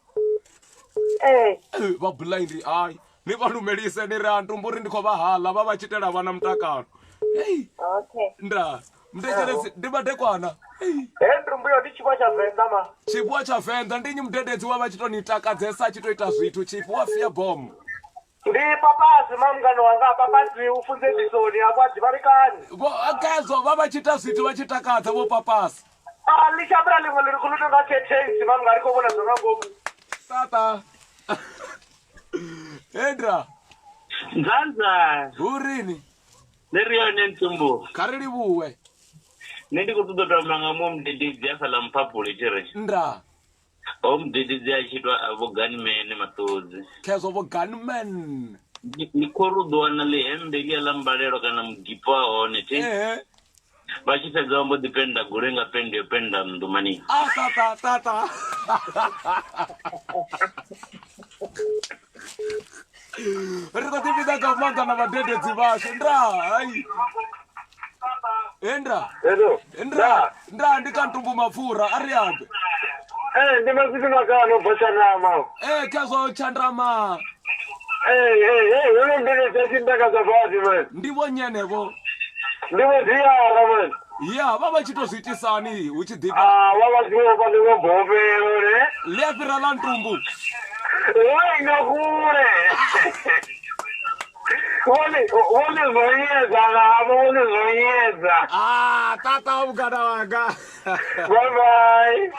Ee. Ee, vha blind hai ni vha lumelise ni ri a ntumbu uri ndi khou vha hala vha vha tshi itela vhana mutakalo. Hey. Okay. Nda mudededzi ndi madekwana. He ntumbu yo ndi tshifhiwa tsha Venḓa ma. Tshifhiwa tsha Venḓa ndi nnyi mudededzi wa vha tshi to ni takadzesa a tshi to ita zwithu tshifhiwa fia bomo. Ndi papasi ma mungano wanga papasi u funze ndisoni afho a ḓivhalikani. Vho khezwo vha vha tshi ita zwithu vha tshi takadza vho papasi. A ḽi shamula ḽiṅwe ḽi ri khou tonga khethesi ma mungano ri khou vhona zwa nga ngomu. Tata. Hendra. Nzanza. Hurini. Nṋe ri yone ntsumbu. Kha ri livhuwe. Nṋe ndi khou ṱoḓa u tamba nga muṅwe mudededzi hafhaḽa Mphaphuli tshi ri. Nda. Ho mudededzi a tshi itwa vho Gunman Maṱodzi. Khezwo vho Gunman. Ndi khou ri u ḓo wana ḽihemmbe ḽia ḽa mbalelo kana mugipo wa hone thi. Vha tshi fhedza vha mbo ḓi pennda goloi nga pennde yo pennda nnḓu mani. A ta ta ta ta. Ri khou ḓivhidza nga maanḓa na vhadededzi vhashu nda hai. Hendra. Hello. Ndra, ndra ndi kha ntumbu mapfura a ri ambe. Eh ndi masiku makano bva tshanama. Eh khazwo tshandrama. Eh eh eh huno ndine tshi ntakadza badi man. Ndi vho nyenevho. Ndi vho diara man. Ya vha vha tshi to zwi itisani hu tshi ḓifha. Ah vha vha tshi vho fha ḽiṅwe bofhelo ne. Ḽi a fhira ḽa ntumbu. Wai nga kule. Vhone vhone zwonyedza navho vhone zwonyedza. Ah tata mugana wanga. Bye bye.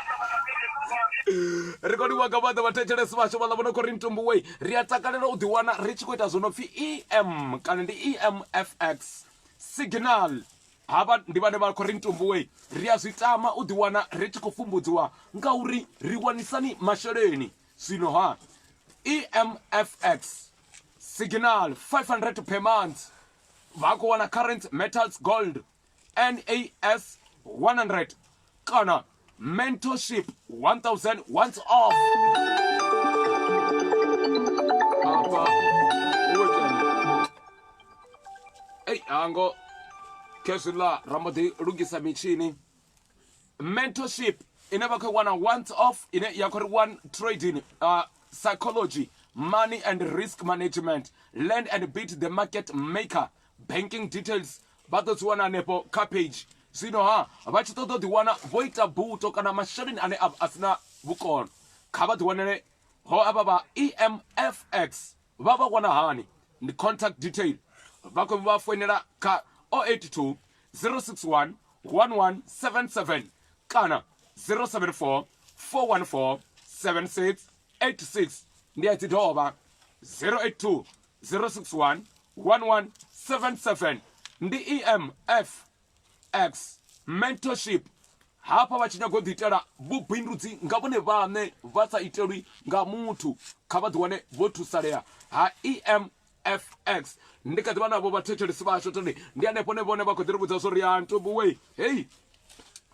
Ri khou livhuwa nga maanḓa vhathetshelesi vhashu vhaḽa vho no khou ri ntumbu wei ri a takalela u ḓiwana ri tshi khou ita zwo no pfhi em kana ndi emfx signal havha ndi vhane vha khou ri ntumbu wei ri a zwi tama u ḓiwana ri tshi khou pfumbudziwa ngauri ri wanisani masheleni zwino ha emfx signal 500 per month vha khou wana current metals gold nas 100 kana mentorship 1000 once off afha ei hango khezwiḽa ra mbo ḓi lugisa mitshini mentorship ine vha khou wana once off ine ya khou ri one trading psychology money and risk management learn and beat the market maker banking details vha ḓo dzi wana hanefho kha page zwino ha vha tshi ṱoḓa u ḓiwana vho ita buto kana masheleni ane a sina vhukono. Kha vha ḓiwanele ho avha vha EMFX vha vha wana hani ndi contact detail vha khou vha foinela kha 082 061 1177 kana 074 414 7686 ndi a dzi dovha 082 061 1177 ndi EMF X mentorship hafha vha tshi nyaga u ḓiitela vhubindudzi nga vhone vhaṋe vha sa itelwi nga muthu kha vha ḓiwane vho thusalea ha EMFX ndi kha ḓivha navho vhathetshelesi vhashu toni ndi hanefho ne vhone vha khou ḓi ri vhudza zwo ri a ntumbu wei hei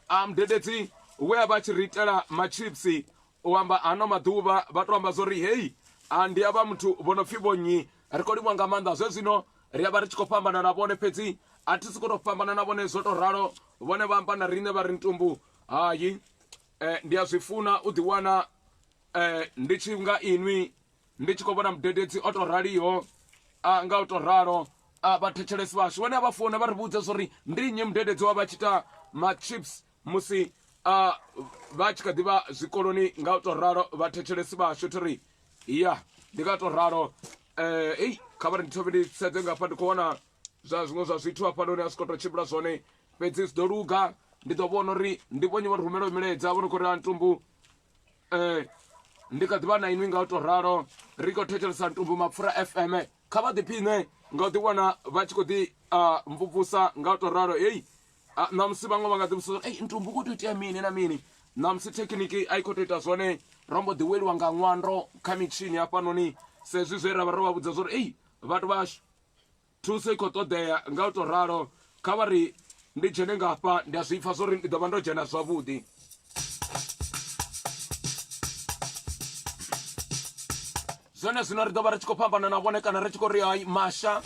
a mudededzi we a vha tshi ri itela machipsi u amba ano maḓuvha vha to amba zwori hei a ndi avha muthu vho no pfhi vhonnyi ri khou livhuwa nga maanḓa zwe zwino ri a vha ri tshi khou fhambana na vhone fhedzi a thi sokou tou fhambana na vhone zwo tou ralo vhone vha amba na riṋe vha ri ntumbu hayi eh, ndi a zwi funa u ḓiwana eh, ndi tshi nga inwi ndi tshi khou vhona mudededzi o tou raliho a nga u tou ralo a vhathetshelesi vhashu vhone a vha funa vha ri vhudze zwori ndi nnyi mudededzi wa vha tshi ita machips musi a vha tshi kha ḓi vha zwikoloni nga u tou ralo vhathetshelesi vhashu thi ri ya ndi nga tou ralo um ei kha vha ri ndi thome ndi sedze ngafha ndi khou wana zwa zwiṅwe zwa zwithu hafhanoni a zwi khou tou tshimbila zwone fhedzi zwi ḓo luga ndi ḓo vhona uri ndi vhonyi vho rumela milaedza vho no khou ri antumbu um ndi kha ḓivha na inwi nga u tou ralo ri khou thetshelesa ntumbu mapfura fm kha vha ḓiphiṋe nga u ḓiwana vha tshi khou ḓi mvumvusa nga u tou ralo heyi ṋamusi vhaṅwe vha nga ḓi vhudzisa ei ntumbu u khou tou itea mini na mini ṋamusi thekhiniki a i khou tou ita zwone ro mbo ḓi weliwa nga ṅwando kha mitshini hafhanoni sezwi zwe ra vha ro vha vhudza zwori ei vhathu vhashu thuso i khou ṱoḓea nga u tou ralo kha vha ri ndi dzhene ngafha ndi a zwi pfa zwori ndi ḓo vha ndo dzhena zwavhuḓi zwone zwino ri ḓo vha ri tshi khou fhambana na vhone kana ri tshi khou ri hai masha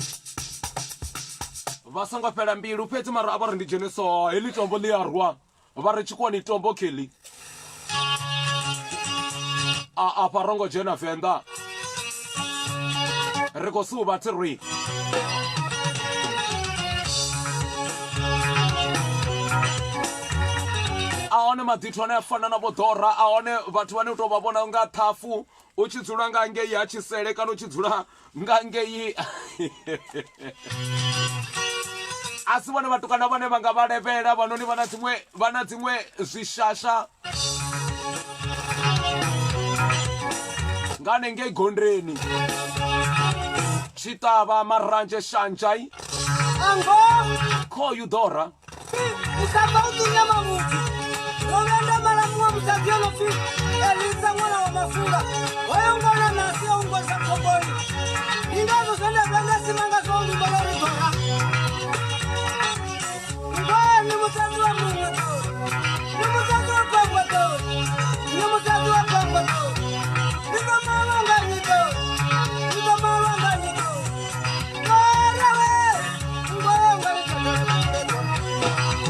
vha songo fhela mbilu fhedzi mara a vha ri ndi dzhene so heḽi tombo ḽi a rwa vha ri tshikoni tombo kheḽi a afha rongo dzhena venḓa ri khou suvha thi ri a hone maḓithu ane a fana na vho ḓora a hone vhathu vhane u tou vha vhona nga ṱhafu u tshi dzula nga ngei ha tshisele kana u tshi dzula nga ngei a si vhone vhatukana vhane vha nga vha levhela vhanoni vha na dziṅwe vha na dziṅwe zwishasha nga hanengei gondeni tshiṱavha maranzhe shanzhai Ango khoyu ḓora usaba u ṱunya mavhudzi ndo vhuya nda mala muṅwe musadzi o no pfi Elisa ṅwana wa mafula hoyo ngwana nasi o ngwesa khomboni ndi ngazwo zwe nda vhuya nda sima nga zwo luimbo lwa uri ḓora ngoho ni musadzi wa muṅwe ḓori ni musadzi wa pangwa ḓori ni musadzi wa pangwa ḓori ndi ḓo malwa nga nnyi ḓori ndi ḓo malwa nga nnyi ḓori ḓora we ngoho nga ḓora we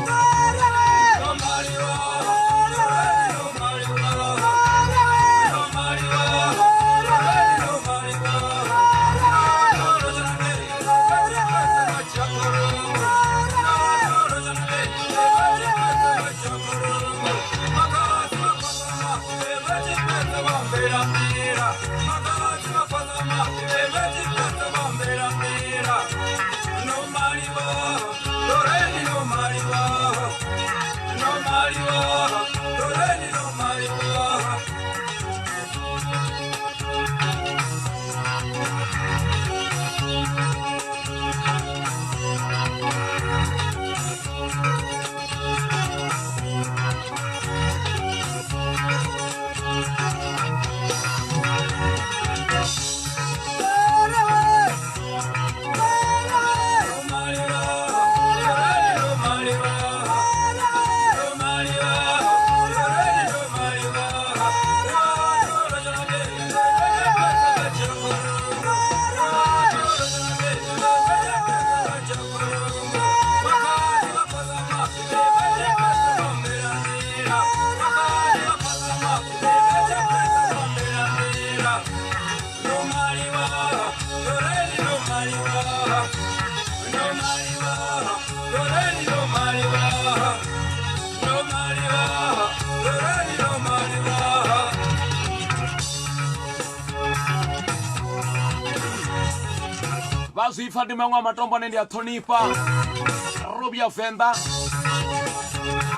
ḓora we ḓora we. Vha zwi pfa ndi maṅwe a matombo ane ndi a ṱhonifha. Ro vhuya Venḓa.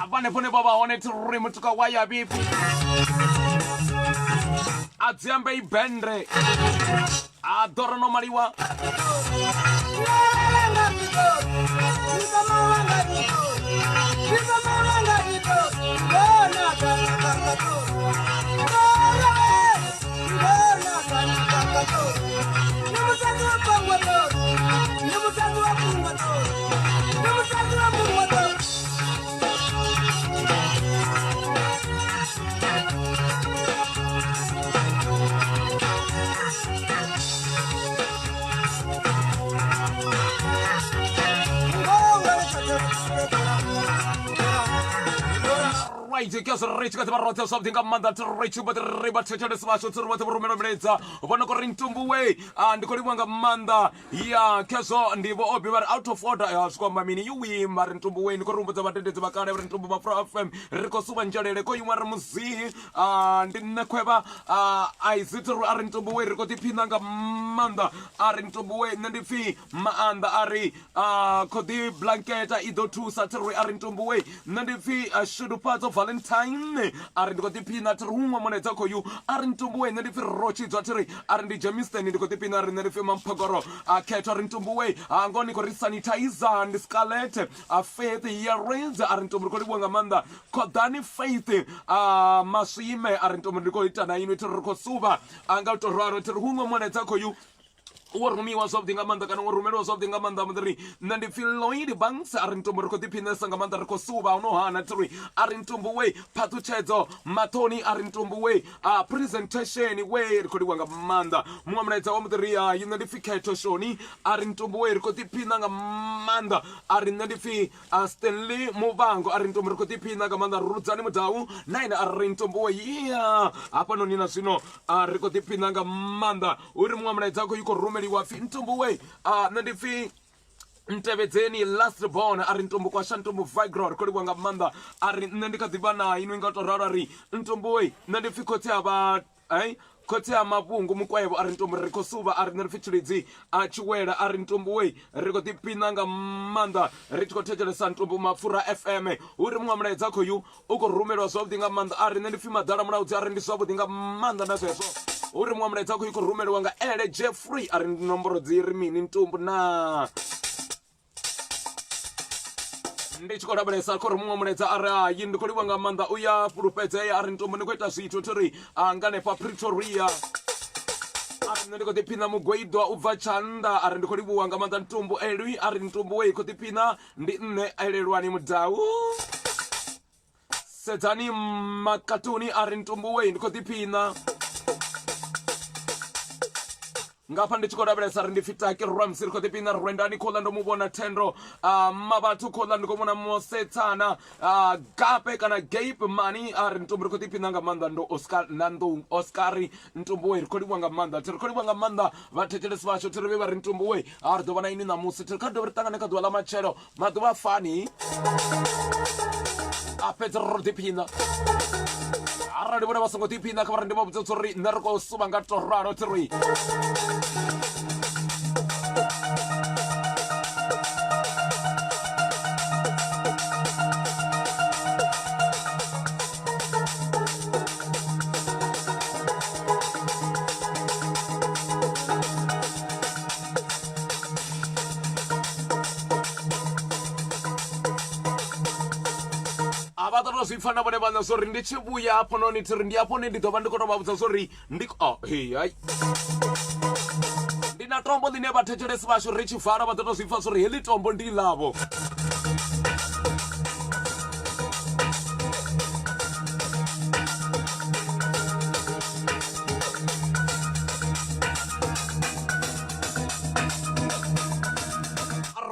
Vhanefho ne vha vha hone thi ri mutuka wa ya vhipfi. A dzi ambei bende. A ḓora no maliwa. Right ke zwo ri tshi kha ḓi vha roṱhe zwavhuḓi nga maanḓa thi ri tshi ri vha thetshelesi vhashu thi ri vhoṱhe vho rumela milaedza vho no khou ri ntumbuwe. Ndi khou livhuwa nga maanḓa ya khezwo ndi vho obi vha ri out of order. Ya zwi kwamba mini yuwi vha ri ntumbuwe. Ndi khou ri humbudza vhadededzi vha kale vha ri ntumbu mapfura fm ri khou suvha nzhelele ko iṅwe ri muzihi. Ndi nṋe khwevha aizi thi ri a ri ntumbuwe ri khou ḓiphina nga maanḓa. A ri ntumbuwe nṋe ndi pfhi maanḓa. A ri khoḓi blanketa i ḓo thusa thi ri a ri ntumbuwe nṋe ndi pfhi shudufhadzo Valentine. A ri ndi khou ḓiphina thi ri huṅwe mulaedza khoyu. A ri ntumbuwe nṋe ndi pfhi Rotshidzwa thi ri a ri ndi Jameson ndi khou ḓiphina. A ri nṋe ndi pfhi Mamphogoro a khetho. A ri ntumbuwe ngoho ni khou ri sanitizer ndi Scarlett a Faith ya Reds. A ri ntumbu ri khou livhuwa nga maanḓa khoḓani Faith Maswime. A ri ntumbu ndi khou ita na inwi thi ri ri khou suvha nga u tou ralo thi ri huṅwe mulaedza khoyu wo rumiwa zwavhuḓi nga maanḓa kana wo rumeliwa zwavhuḓi nga maanḓa. Ri nṋe ndi pfhi Lloyd Banks. A ri ntumbu ri khou ḓiphinesa nga maanḓa ri khou suvha hu no hana thi ri a ri ntumbu we phaṱhutshedzo maṱoni. A ri ntumbu we a presentation we ri khou livhuwa nga maanḓa. Muṅwe mulaedza wa muḓi ri hai nṋe ndi pfhi Khetho Shoni. A ri ntumbu we ri khou ḓiphina nga maanḓa. A ri nṋe ndi pfhi Stanley Muvhango. A ri ntumbu ri khou ḓiphina nga maanḓa. Rudzani Mudau na ene a ri ntumbu we yeah hafhanoni na zwino ri khou ḓiphina nga maanḓa. Uri muṅwe mulaedza khou i khou rumeliwa pfhi ntumbu we nṋe ndi pfhi Ntevhedzeni last born. A ri ntumbu kwasha ntumbu vigro ri khou livhuwa nga maanḓa. A ri nṋe ndi kha ḓi vha na inwi nga u tou ralo. A ri ntumbu we nṋe ndi pfhi khotsi a vha khotsi a mavhungu mukwevho. A ri ntumbu ri khou suvha. A ri nṋe ri pfhi Tshilidzi a Tshiwela. A ri ntumbu we ri khou ḓiphina nga maanḓa ri tshi khou thetshelesa ntumbu mapfura fm. Uri muṅwe mulaedza khoyu u khou rumelwa zwavhuḓi nga maanḓa. A ri nṋe ndi pfhi Maḓala Mulaudzi. A ri ndi zwavhuḓi nga maanḓa na zwezwo. Uri muṅwe mulaedza khou i khou rumeliwa nga Ele Jeffrey. A ri nomboro dzi ri mini ntumbu na ndi tshi khou lavhelesa khou ri muṅwe mulaedza. A ri hayi ndi khou livhuwa nga maanḓa u ya fhulufhedzea. A ri ntumbu ni khou ita zwithu thi ri nga hanefha Pretoria. A ri nṋe ndi khou ḓiphina mugweidwa u bva tshanḓa. A ri ndi khou livhuwa nga maanḓa ntumbu Elwi. A ri ntumbu we khou ḓiphina ndi nṋe Elelwani Mudau. Sedzani makatuni. A ri ntumbu we ndi khou ḓiphina ngafha ndi tshi khou lavhelesa ri ndi pfi Taki Ramsey ri khou ḓiphina Rwendani khoḽa ndo mu vhona Thendo Mavhathu khoḽa ndi khou vhona Mosetsana Gape kana Gape Mani. A ri ntumbu ri khou ḓiphina nga maanḓa ndo Oscar na Nḓou Oscar ntumbu we ri khou livhuwa nga maanḓa thi ri khou livhuwa nga maanḓa vhathetshelesi vhashu thi ri vhe vha ri ntumbu we a ri ḓo vha na inwi ṋamusi thi ri kha dovhe ri ṱangane kha ḓuvha ḽa matshelo maḓuvha a fani a fhedza ro ḓiphina. Arali vhone vha songo ḓiphina kha vha ri ndi vha vhudze uri nṋe ri khou suvha nga to ralo thi ri a vha ṱoḓa zwi pfa na vhone vhaṋe zwori ndi tshi vhuya hafhanoni thi ri ndi hafho hune ndi ḓo vha ndi khou tou vha vhudza zwori ndi oh, hey, hai ndi na tombo ḽine vhathetshelesi vhashu ri tshi vala vha ḓo tou zwi pfa zwori heḽi tombo ndi ḽavho.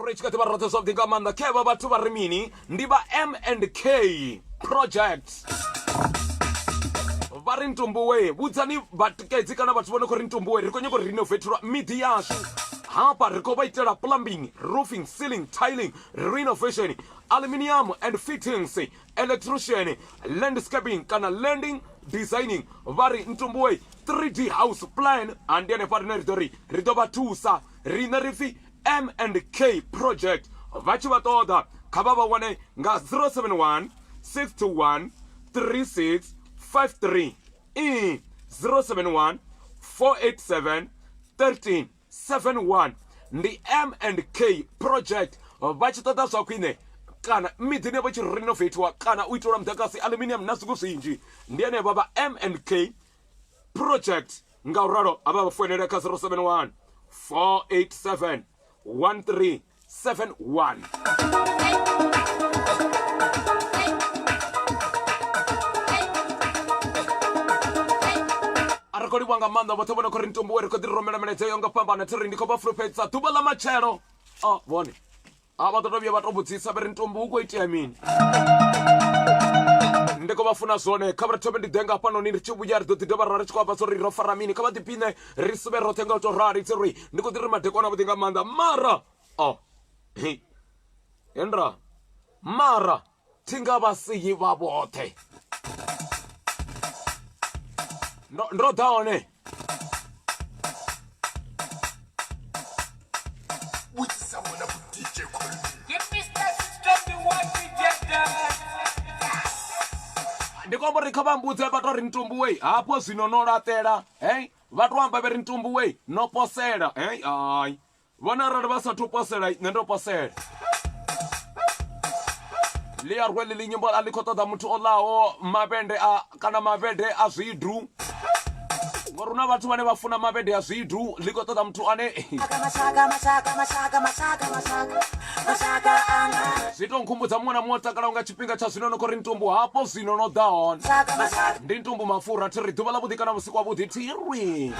Ri tshi kha ḓi vha roṱhe zwavhuḓi nga maanḓa khevha vhathu vha ri mini ndi vha M and K project vha ri ntumbuwe vhudzani vhatikedzi kana vhathu vho no khou ri ntumbuwe ri khou nyanga u renovatelwa miḓi yashu hafha ri khou vha itela plumbing, roofing, ceiling, tiling, renovation, aluminium and fittings, electrician, landscaping kana landing designing. Vha ri ntumbuwe 3D house plan andi hanefha rine ri ḓo ri ri ḓo vha thusa riṋe ri pfi M and K project vha tshi vha ṱoḓa kha vha vha wane nga 071 621 3653 e 071 487 1371 ndi M and K project vha tshi ṱoḓa zwa khwine kana miḓini vha tshi renovatwa kana u itelwa muḓagasi aluminium na zwiṅwe zwinzhi ndi henevha vha M and K project nga u ralo a vha vha foinele kha 071 487 1371. A ri khou livhuwa nga maanḓa vhoṱhe vho no khou ri ntumbuwe ri khou ḓi rumela milaedza yo nga fhambana thi ri ndi khou vha fulufhedzisa ḓuvha ḽa matshelo a vhone a vha ḓo to vhuya vha to vhudzisa vha ri ntumbu hu khou itea mini ndi khou vha funa zwone kha vha ri thome ndi ḓe nga hafhanoni ri tshi vhuya ri ḓo ḓi dovha ra ri tshi khou amba zwo ri ro fara mini kha vha ḓipine ri suvhe roṱhe nga u to rali tsi ri ndi khou ḓi ri madekwana avhuḓi nga maanḓa mara o hei hendra mara thi nga vha siyi vha vhoṱhe ndo ndo ḓa hone Vhudzisa vhona vho DJ Colin. Ndi khou amba uri kha vha mbudze vha to ri ntumbuwei hafho zwino no laṱela hei vha to amba vha ri ntumbuwei no posela hei hai Vhone arali vha sathu posela nṋe ndo posela. Ḽi a rwe ḽi nyimbo a ḽi khou ṱoḓa muthu o ḽaho mavhende a kana mavhede a zwidu ngori hu na vhathu vhane vha funa mavhede a zwidu ḽi khou ṱoḓa muthu ane zwi to nkhumbudza muṅwe na muṅwe o takalaho nga tshifhinga tsha zwino no khou ri ntumbu hafho zwino no ḓa hone ndi ntumbu mafura thi ri ḓuvha ḽa vhuḓi kana vhusiku havhuḓi thi ri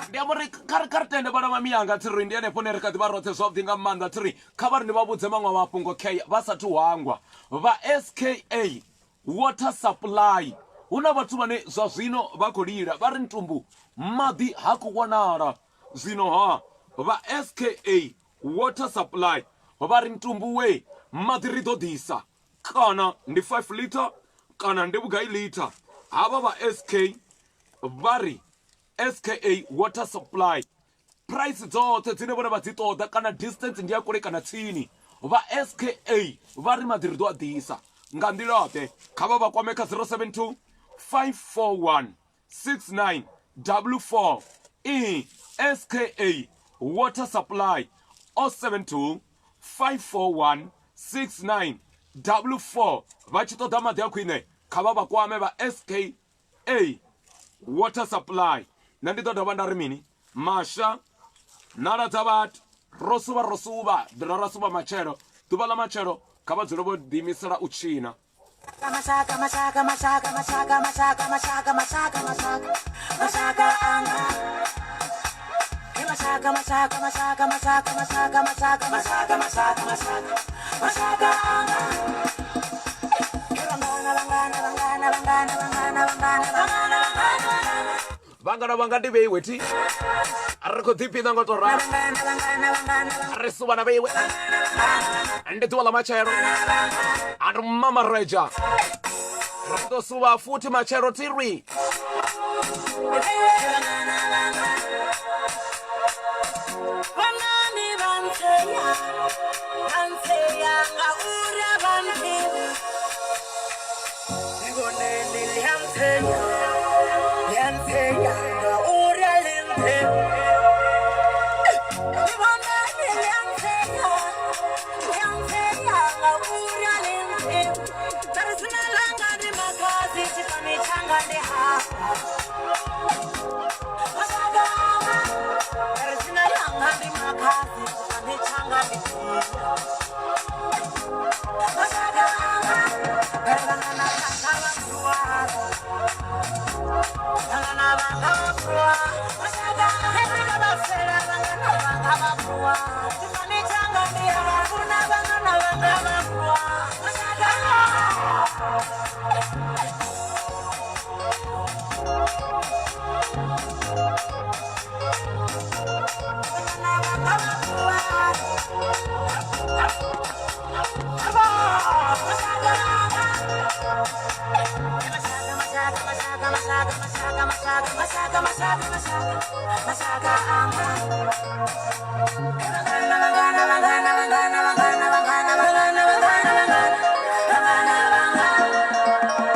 Ndi amba uri kha ri kha ri tende vhana vha miyanga thi ri ndi henefho ne ri kha ḓi vha roṱhe zwavhuḓi nga maanḓa thi ri kha vha ri ndi vha vhudze maṅwe mafhungo kea vha sathu hangwa vha SKA Water supply hu na vhathu vhane zwa zwino vha khou lila vha ri ntumbu maḓi ha khou wanala zwino ha vha SKA water supply vha ri ntumbu we maḓi ri ḓo ḓisa kana ndi 5 liter kana ndi vhugai liter havha vha SK vha ri SKA water supply Price dzoṱhe dzine vhone vha dzi ṱoḓa kana distance ndi ya kule kana tsini vha SKA vha ri maḓi ri ḓo a ḓisa nga nḓila ḓe kha vha vha kwame kha 072 541 6944 e SKA water supply 072 541 6944 vha tshi ṱoḓa maḓi a khwine kha vha vha kwame vha SKA A water supply nṋe ndi ḓo dovha nda ri mini masha nala dza vhathu ro suvha ro suvha ḓira ra suvha matshelo ḓuvha ḽa matshelo kha vha dzule vho ḓiimisela u tshina Mashaka, mashaka, mashaka, mashaka, mashaka, mashaka, mashaka, mashaka, mashaka anga. Hey, mashaka, mashaka, mashaka, mashaka, mashaka, mashaka, mashaka, mashaka, mashaka, mashaka anga. Vhangana vhanga ndi vheiwe thi ri khou ḓiphiṋa ngo to ralo ri suvha na vheiwe ndi ḓuvha ḽa matshelo a ri mamareja ri ḓo suvha futhi matshelo thi ri Vhanani vha ntsea, vha ntsea ngauri a vha nḓivhi. Ndi vhone ndi ḽi a ntsea, ḽi a ntsea ngauri a ḽi nḓivhi. Ndi vhone ndi ḽi a ntsea, ḽi a ntsea ngauri a ḽi nḓivhi. Nda ri dzina ḽanga ndi Makhadzi, tshifani tshanga ndi hafha. Mashaka, mashaka, mashaka, mashaka, mashaka, mashaka, mashaka anga. Vangana, vangana, vangana, vangana, vangana, vangana, vangana, vangana, vangana, vangana, vangana.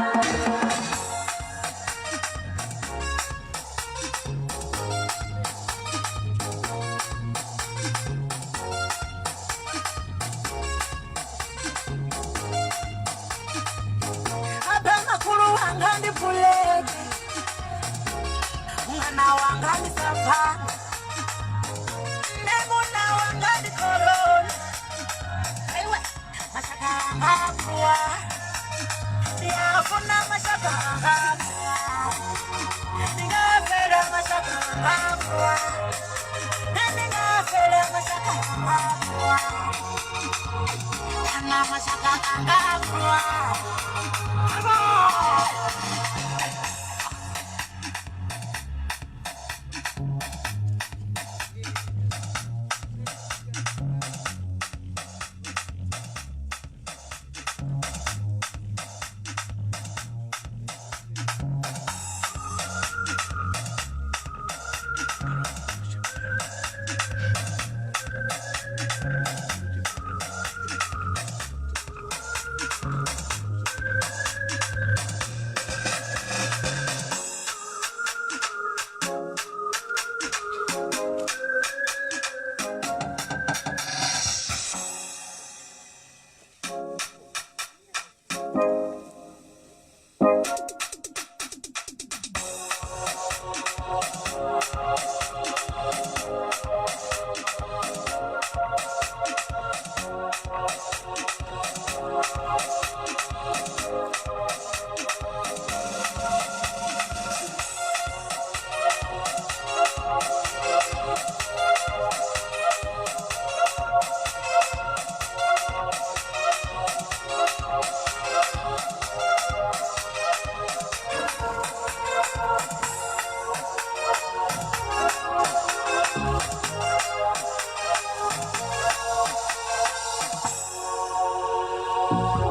Abe makhulu wanga ndipuleke, mwana wanga ndisavana, nemuna wanga ndikorona. Aiwe, mashaka anga apfuwa, ndiyafuna mashaka anga apfuwa, ndingafela mashaka anga apfuwa, ndingafela mashaka anga apfuwa, ana mashaka anga apfuwa.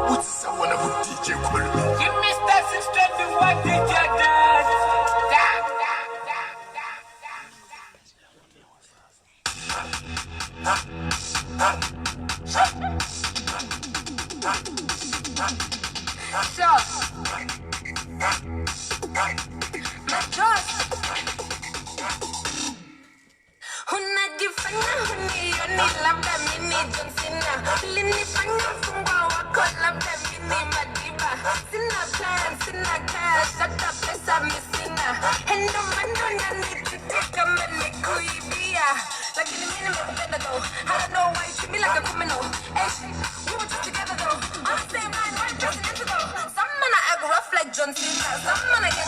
Vhudzisa vhona vho DJ Khulumi. Give me steps instead of what did you do? Unajifanya hunioni, labda mimi John Cena. Ulinifanya mfungwa wako, labda mimi Madiba. Sina plan, sina cash, hata pesa mi sina. Ndo maana unanitaka kama nikuibia. Lakini mimi nimekupenda though. I don't know why you treat me like a criminal. Ay, we were just together though. I'm the same man, why you dressing into though? Some man I act rough like John Cena. Some man I get